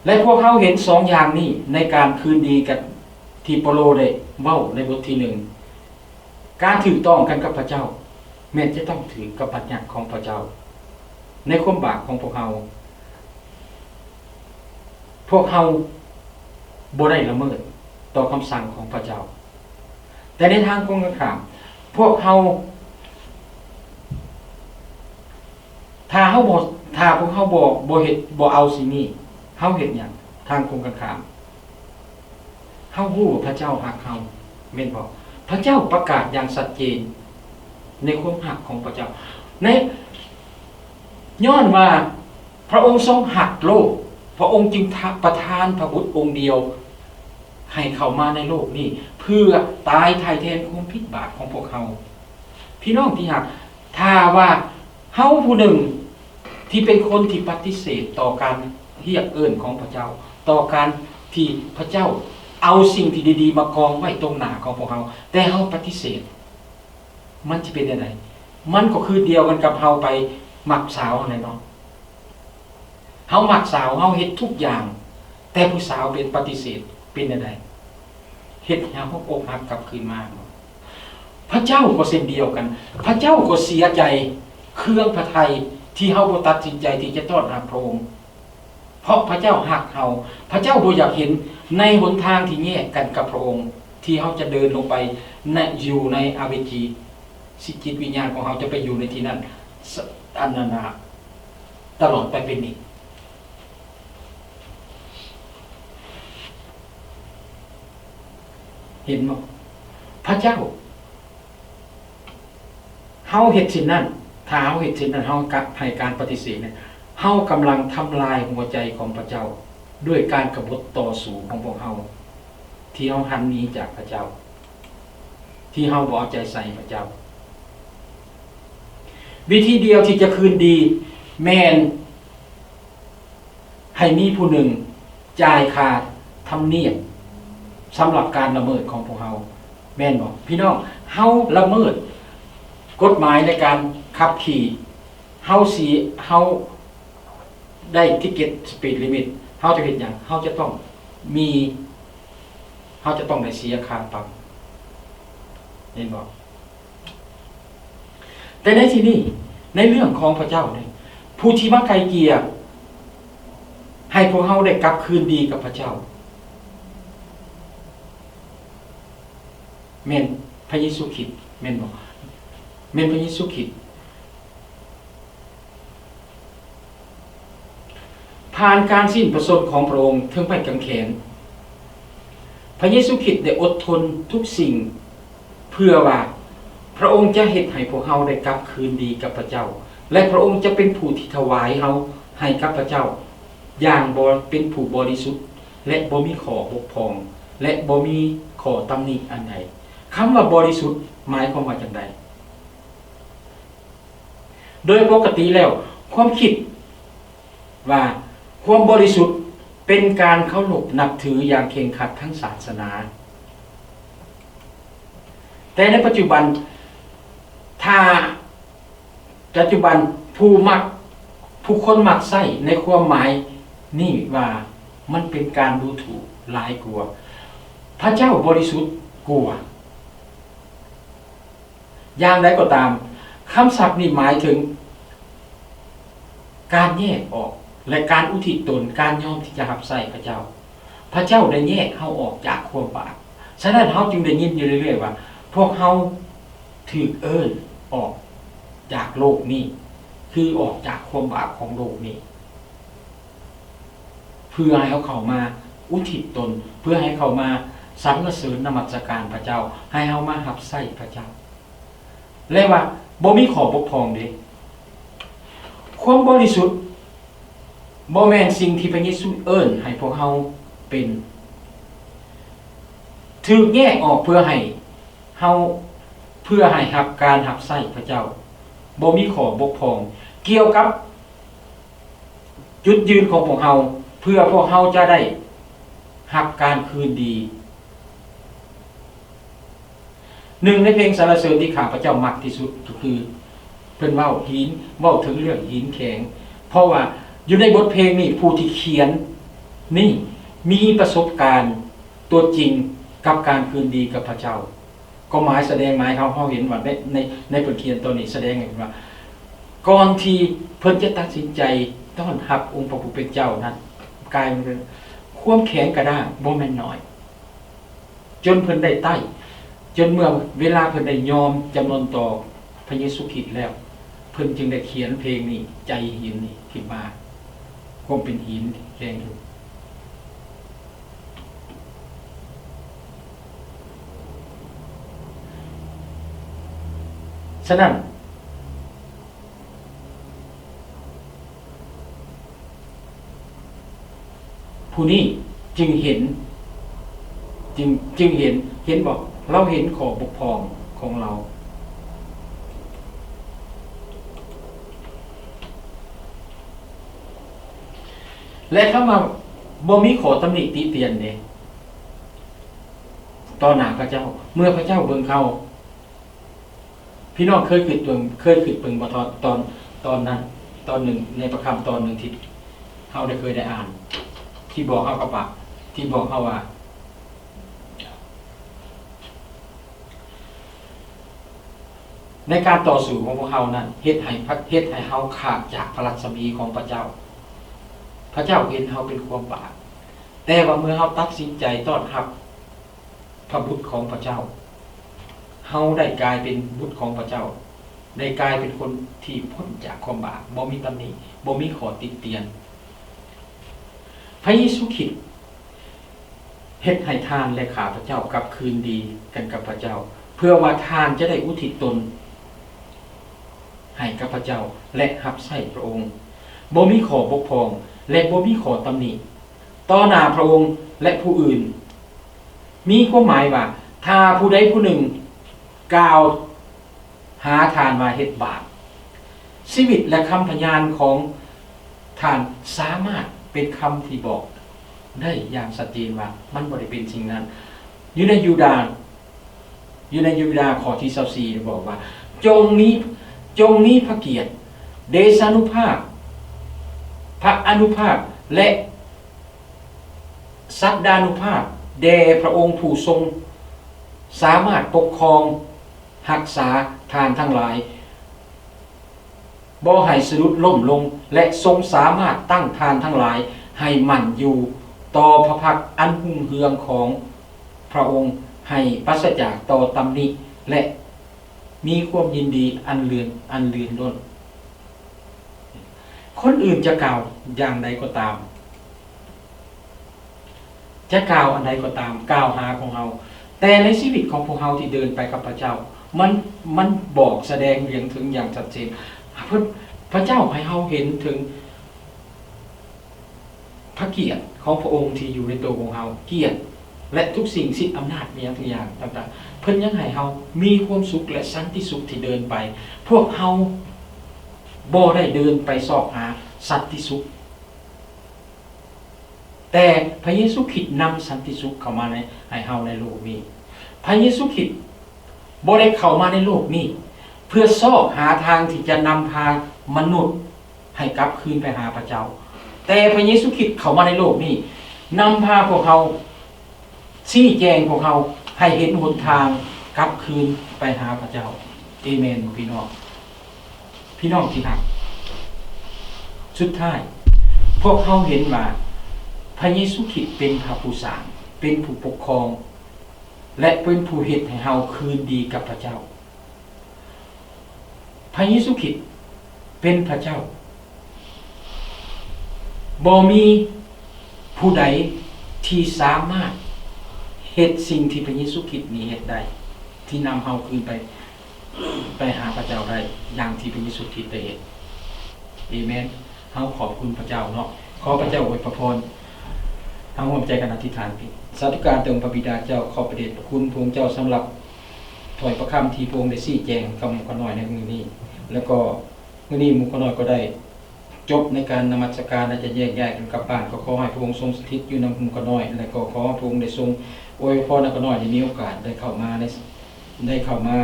ແລະ ພວກເຮົາເຫັນສອງຢ່າງນີ້ໃນການຄືນດີກັນ ທີ່ເປົາໂລໄດ້ເວົ້າໃນບົດທີໜຶ່ງ ການຖືກຕ້ອງກັນກັບພະເຈົ້າ ແມ່ນຈະຕ້ອງຖືກກັບບັນຍັດຂອງພະເຈົ້າ. ໃນຄວາມບາບຂອງພວກເຮົາ ພວກເຮົາບໍ່ໄດ້ລະເມີດຕໍ່ຄຳສັ່ງຂອງພະເຈົ້າ, ແຕ່ໃນທາງກົງກັນຂ້າມ ພວກເຮົາ ຖ້າເຮົາບໍ່ ຖ້າພວກເຮົາບໍ່ ບໍ່ເຮັດ ບໍ່ເອົາສິ່ງນີ້ ເຮົາເຮັດຫຍັງ? ທາງກົງກັນຂ້າມ ເຮົາຮູ້ວ່າພະເຈົ້າຮັກເຮົາ ແມ່ນບໍ່? ພະເຈົ້າປະກາດຢ່າງຊັດເຈນໃນຄວາມຮັກຂອງພະເຈົ້າ ໃນ ຍ້ອນວ່າພະອົງຊົງຮັກໂລກ, ພະອົງຈຶ່ງປະທານພະບຸດອົງດຽວໃຫ້ເຂົ້າມາໃນໂລກນີ້ ເພື່ອຕາຍຖ່າຍແທນຄວາມຜິດບາບຂອງພວກເຮົາ. ພີ່ນ້ອງທີ່ຮັກ, ຖ້າວ່າ ເຮົາຜູ້ໜຶ່ງທີ່ເປັນຄົນທີ່ປະຕິເສດຕໍ່ການຮຽກເອີ້ນຂອງພະເຈົ້າ, ຕໍ່ການທີ່ພະເຈົ້າເອົາສິ່ງທີ່ດີໆມາກອງໄວ້ຕົງໜ້າຂອງພວກເຮົາ, ແຕ່ເຮົາປະຕິເສດ, ມັນຊິເປັນແນວໃດ? ມັນກໍຄືດຽວກັນກັບເຮົາໄປມັກສາວຫັ້ນແຫຼະເນາະ. ເຮົາມັກສາວ, ເຮົາເຮັດທຸກຢ່າງ, ແຕ່ຜູ້ສາວເປັນປະຕິເສດ, ເປັນແນວໃດ? ເຮັດໃຫ້ເຮົາອົກຫັກກັບຄືນມາ. ພະເຈົ້າກໍເຊັ່ນດຽວກັນ, ພະເຈົ້າກໍເສຍໃຈ, ເຄືອງພະໄທທີ່ເຮົາບໍ່ຕັດສິນໃຈທີ່ຈະຕ້ອນຮັບພະອົງ, ເພາະພະເຈົ້າຮັກເຮົາ. ພະເຈົ້າບໍ່ຢາກເຫັນໃນຫົນທາງທີ່ແຍກກັນກັບພະອົງ, ທີ່ເຮົາຈະເດີນລົງໄປໃນ ຢູ່ໃນອະເວຈີ, ຊິ ຈິດວິນຍານຂອງເຮົາຈະໄປຢູ່ໃນທີ່ນັ້ນ ສ- ອັນນັ້ນນະ ຕະຫຼອດໄປເປັນນິດ. ເຫັນບໍ່? ພະເຈົ້າ ເຮົາເຮັດເຊັ່ນນັ້ນ, ຖ້າເຮົາເຮັດເຊັ່ນນັ້ນ, ເຮົາກະໃຫ້ການປະຕິເສດ, ເຮົາກຳລັງທຳລາຍຫົວໃຈຂອງພະເຈົ້າ ດ້ວຍການກະບົດຕໍ່ສູ້ຂອງພວກເຮົາ ທີ່ເຮົາຫັນໜີຈາກພະເຈົ້າ, ທີ່ເຮົາບໍ່ເອົາໃຈໃສ່ພະເຈົ້າ. ວິທີດຽວທີ່ຈະຄືນດີແມ່ນ ໃຫ້ມີຜູ້ໜຶ່ງຈ່າຍຄ່າທຳນຽມສຳລັບການລະເມີດຂອງພວກເຮົາ, ແມ່ນບໍ່ພີ່ນ້ອງ? ເຮົາລະເມີດກົດໝາຍໃນການຂັບຂີ່, ເຮົາຊິ ເຮົາໄດ້ຕິເກັດສະປີດລິມິດ, ເຮົາຈະເຮັດຫຍັງ? ເຮົາຈະຕ້ອງມີ ເຮົາຈະຕ້ອງໄດ້ເສຍຄ່າປັບ, ແມ່ນບໍ່? ແຕ່ໃນທີ່ນີ້ ໃນເລື່ອງຂອງພະເຈົ້ານີ້ ຜູ້ທີ່ມາໄກ່ເກ່ຍໃຫ້ພວກເຮົາໄດ້ກັບຄືນດີກັບພະເຈົ້າ ແມ່ນພະເຢຊູຄຣິດ, ແມ່ນບໍ່? ແມ່ນພະເຢຊູຄຣິດ. ຜ່ານການສິ້ນພະຊົນຂອງພະອົງເທິງໄມ້ກາງເຂນ, ພະເຢຊູຄຣິດໄດ້ອົດທົນທຸກສິ່ງ ເພື່ອວ່າພະອົງຈະເຮັດໃຫ້ພວກເຮົາໄດ້ກັບຄືນດີກັບພະເຈົ້າ ແລະ ພະອົງຈະເປັນຜູ້ທີ່ຖວາຍເຮົາໃຫ້ກັບພະເຈົ້າ ຢ່າງບໍ- ເປັນຜູ້ບໍລິສຸດ ແລະ ບໍ່ມີຂໍ້ບົກຜ່ອງ ແລະ ບໍ່ມີຂໍ້ຕຳໜິອັນໃດ. ຄຳວ່າບໍລິສຸດໝາຍຄວາມວ່າຈັ່ງໃດ? ໂດຍປົກກະຕິແລ້ວ ຄວາມຄິດວ່າຄວາມບໍລິສຸດເປັນການເຄົາລົບນັບຖືຢ່າງເຄັ່ງຄັດທາງສາສະໜາ. ແຕ່ໃນປັດຈຸບັນ ຖ້າ ປັດຈຸບັນ ຜູ້ມັກ ຜູ້ຄົນມັກໃຊ້ໃນຄວາມໝາຍນີ້ວ່າ ມັນເປັນການດູຖູກຫຼາຍກວ່າ ພະເຈົ້າບໍລິສຸດກວ່າ. ຢ່າງໃດກໍຕາມ, ຄຳສັບນີ້ໝາຍເຖິງການແຍກອອກ ແລະ ການອຸທິດຕົນ, ການຍອມທີ່ຈະຮັບໃຊ້ພະເຈົ້າ. ພະເຈົ້າໄດ້ແຍກເຮົາອອກຈາກຄວາມບາບ. ສະນັ້ນ, ເຮົາຈຶ່ງໄດ້ຍິນຢູ່ເລື້ອຍໆວ່າ ພວກເຮົາຖືກເອີ້ນອອກຈາກໂລກນີ້, ຄືອອກຈາກຄວາມບາບຂອງໂລກນີ້. ເພື່ອໃຫ້ເຮົາເຂົ້າມາ ອຸທິດຕົນ ເພື່ອໃຫ້ເຂົ້າມາສັນລະເສີນນະມັດສະການພະເຈົ້າ, ໃຫ້ເຮົາມາຮັບໃຊ້ພະເຈົ້າ ແລະວ່າບໍ່ມີຂໍ້ບົກຜ່ອງເດ້. ຄວາມບໍລິສຸດບໍ່ແມ່ນສິ່ງທີ່ພະເຢຊູເອີ້ນໃຫ້ພວກເຮົາເປັນ, ຖືກແຍກອອກເພື່ອໃຫ້ເຮົາ, ເພື່ອໃຫ້ຮັບການຮັບໃຊ້ພະເຈົ້າ, ບໍ່ມີຂໍ້ບົກຜ່ອງກ່ຽວກັບ ຈຸດຢືນຂອງພວກເຮົາ ເພື່ອພວກເຮົາຈະໄດ້ຮັບການຄືນດີ. ໜຶ່ງໃນເພງສັນລະເສີນທີ່ຂ້າພະເຈົ້າມັກທີ່ສຸດກໍຄື ເພິ່ນເວົ້າຫີນ, ເວົ້າເຖິງເລື່ອງຫີນແຂງ, ເພາະວ່າຢູ່ໃນບົດເພງນີ້ ຜູ້ທີ່ຂຽນນີ້ມີປະສົບການຕົວຈິງກັບການຄືນດີກັບພະເຈົ້າ. ກໍໝາຍສະແດງ, ໝາຍເຮົາ, ເຮົາເຫັນວ່າໃນ, ໃນ, ໃນບົດຂຽນຕົວນີ້ສະແດງໃຫ້ເຫັນວ່າ ກ່ອນທີ່ເພິ່ນຈະຕັດສິນໃຈຕ້ອນຮັບອົງພະຜູ້ເປັນເຈົ້ານັ້ນ, ກາຍເປັນຄວາມແຂງກະດ້າງບໍ່ແມ່ນໜ້ອຍ, ຈົນເພິ່ນໄດ້ໄຕ້, ຈົນເມື່ອເວລາເພິ່ນໄດ້ຍອມຈຳນົນຕໍ່ພະເຢຊູຄຣິດແລ້ວ, ເພິ່ນຈຶ່ງໄດ້ຂຽນເພງນີ້, ໃຈຫີນນີ້ຂຶ້ນມາ, ຄວາມເປັນຫີນແຂງຢູ່. ສະນັ້ນ ຜູ້ນີ້ຈຶ່ງເຫັນ, ຈຶ່ງ, ຈຶ່ງເຫັນ, ເຫັນບໍ່? ລາວເຫັນຂໍ້ບົກຜ່ອງຂອງລາວ. ແລະ ຄຳວ່າບໍ່ມີຂໍ້ຕຳໜິຕິຕຽນເດ້ ຕໍ່ໜ້າພະເຈົ້າ, ເມື່ອພະເຈົ້າເບິ່ງເຂົາ. ພີ່ນ້ອງເຄີຍຄິດເບິ່ງ, ເຄີຍຄິດເບິ່ງບໍ່? ຕອນ, ຕອນ, ຕອນນັ້ນ, ຕອນໜຶ່ງໃນພະຄຳຕອນໜຶ່ງທີ່ເຮົາໄດ້ເຄີຍໄດ້ອ່ານ, ທີ່ບອກເຮົາກັບວ່າ, ທີ່ບອກເຮົາວ່າ ໃນການຕໍ່ສູ້ຂອງພວກເຮົານັ້ນ ເຮັດໃຫ້, ເຮັດໃຫ້ເຮົາຂາດຈາກພະລັດສະໝີຂອງພະເຈົ້າ. ພະເຈົ້າເຫັນເຮົາເປັນຄວາມບາບ, ແຕ່ວ່າເມື່ອເຮົາຕັດສິນໃຈຕ້ອນຮັບພະບຸດຂອງພະເຈົ້າ, ເຮົາໄດ້ກາຍເປັນບຸດຂອງພະເຈົ້າ, ໄດ້ກາຍເປັນຄົນທີ່ພົ້ນຈາກຄວາມບາບ, ບໍ່ມີຕຳໜິ, ບໍ່ມີຂໍ້ຕິຕຽນ. ພະເຢຊູຄຣິດ ເຮັດໃຫ້ທ່ານ ແລະ ຂ້າພະເຈົ້າກັບຄືນດີກັນກັບພະເຈົ້າ, ເພື່ອວ່າທ່ານຈະໄດ້ອຸທິດຕົນໃຫ້ກັບພະເຈົ້າ ແລະ ຮັບໃຊ້ພະອົງ ບໍ່ມີຂໍ້ບົກຜ່ອງ ແລະ ບໍ່ມີຂໍ້ຕຳໜິຕໍ່ໜ້າພະອົງ ແລະ ຜູ້ອື່ນ. ມີຄວາມໝາຍວ່າ ຖ້າຜູ້ໃດຜູ້ໜຶ່ງກ່າວ ຫາທ່ານວ່າເຮັດບາບ, ຊີວິດ ແລະ ຄຳພະຍານຂອງທ່ານສາມາດເປັນຄຳທີ່ບອກໄດ້ຢ່າງຊັດເຈນວ່າມັນບໍ່ໄດ້ເປັນສິ່ງນັ້ນ. ຢູ່ໃນຢູດາ, ຢູ່ໃນຢູດາຂໍ້ທີຊາວສີ່ບອກວ່າ ຈົ່ງມີ, ຈົ່ງມີພະກຽດ, ເດຊານຸພາບ, ພະອານຸພາບ ແລະ ສັດດານຸພາບແດ່ພະອົງຜູ້ຊົງສາມາດປົກຄອງຮັກສາທ່ານທັງຫຼາຍ ບໍ່ໃຫ້ສະດຸດລົ້ມລົງ ແລະ ຊົງສາມາດຕັ້ງທ່ານທັງຫຼາຍໃຫ້ໝັ້ນຢູ່ຕໍ່ພະພັກອັນຮຸ່ງເຮືອງຂອງພະອົງ ໃຫ້ປາສະຈາກຕໍ່ຕຳໜິ ແລະ ມີຄວາມຍິນດີອັນເລື່ອນ, ອັນເລື່ອນລົ້ນ. ຄົນອື່ນຈະກ່າວຢ່າງໃດກໍຕາມ, ຈະກ່າວອັນໃດກໍຕາມ, ກ່າວຫາພວກເຮົາ, ແຕ່ໃນຊີວິດຂອງພວກເຮົາທີ່ເດີນໄປກັບພະເຈົ້າ, ມັນ, ມັນບອກສະແດງເຖິງຢ່າງຊັດເຈນ. ເພິ່ນ, ພະເຈົ້າໃຫ້ເຮົາເຫັນເຖິງ ພະກຽດຂອງພະອົງທີ່ຢູ່ໃນໂຕຂອງເຮົາ, ກຽດ ແລະ ທຸກສິ່ງ, ສິດອຳນາດ ມີຫຍັງທຸກຢ່າງຕ່າງໆ, ເພິ່ນຍັງໃຫ້ເຮົາມີຄວາມສຸກ ແລະ ສັນຕິສຸກທີ່ເດີນໄປ. ພວກເຮົາບໍ່ໄດ້ເດີນໄປຊອກຫາສັນຕິສຸກ, ແຕ່ພະເຢຊູຄຣິດນຳສັນຕິສຸກເຂົ້າມາໃນ, ໃຫ້ເຮົາໃນໂລກນີ້. ພະເຢຊູຄຣິດບໍ່ໄດ້ເຂົ້າມາໃນໂລກນີ້ເພື່ອຊອກຫາທາງທີ່ຈະນຳພາມະນຸດ ໃຫ້ກັບຄືນໄປຫາພະເຈົ້າ, ແຕ່ພະເຢຊູຄຣິດເຂົ້າມາໃນໂລກນີ້, ນຳພາພວກເຮົາ, ຊີ້ແຈງພວກເຮົາໃຫ້ເຫັນຫົນທາງກັບຄືນໄປຫາພະເຈົ້າ. ເອເມນບໍ່ພີ່ນ້ອງ? ພີ່ນ້ອງທີ່ຮັກ, ສຸດທ້າຍ ພວກເຮົາເຫັນວ່າພະເຢຊູຄຣິດເປັນພະຜູ້ສ້າງ, ເປັນຜູ້ປົກຄອງ ແລະ ເປັນຜູ້ເຮັດໃຫ້ເຮົາຄືນດີກັບພະເຈົ້າ. ພະເຢຊູຄຣິດເປັນພະເຈົ້າ. ບໍ່ມີຜູ້ໃດ ທີ່ສາມາດເຮັດສິ່ງທີ່ພະເຢຊູຄຣິດນີ້ເຮັດໄດ້ ທີ່ນຳເຮົາຄືນໄປ ໄປຫາພະເຈົ້າໄດ້ ຢ່າງທີ່ພະເຢຊູຄຣິດໄດ້ເຮັດ. ເອເມນ. ເຮົາຂອບຄຸນພະເຈົ້າເນາະ. ຂໍພະເຈົ້າອວຍພະພອນ. ເຮົາຮ່ວມໃຈກັນອະທິຖານ. ສາທຸການແດ່ອົງພະບິດາເຈົ້າ, ຂອບພະເດດພະຄຸນພະອົງເຈົ້າສຳລັບຖ້ອຍພະຄຳທີ່ພະອົງໄດ້ຊີ້ແຈງກັບໝູ່ຂ້ານ້ອຍໃນມື້ນີ້ ແລ້ວກໍມື້ນີ້ໝູ່ຂ້ານ້ອຍກໍໄດ້ ຈົບໃນການນະມັດສະການ ແລະ ຈະແຍກຍ້າຍກັນກັບບ້ານ, ກໍຂໍໃຫ້ພະອົງຊົງສະຖິດຢູ່ນຳໝູ່ຂ້ານ້ອຍ ແລະ ກໍຂໍພະອົງໄດ້ຊົງອວຍພອນໃຫ້ຂ້ານ້ອຍໄດ້ມີໂອກາດໄດ້ເຂົ້າມາໃນ ໄດ້ເຂົ້າມາ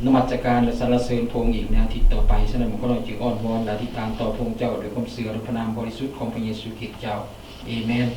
ນະມັດສະການ ແລະ ສັນລະເສີນພະອົງອີກໃນອາທິດຕໍ່ໄປ. ສະນັ້ນ ໝູ່ຂ້ານ້ອຍຈຶ່ງອ້ອນວອນ ແລະ ອະທິຖານຕໍ່ພະອົງເຈົ້າດ້ວຍຄວາມເຊື່ອໃນພະນາມບໍລິສຸດຂອງພະເຢຊູຄຣິດເຈົ້າ. ເອເມນ.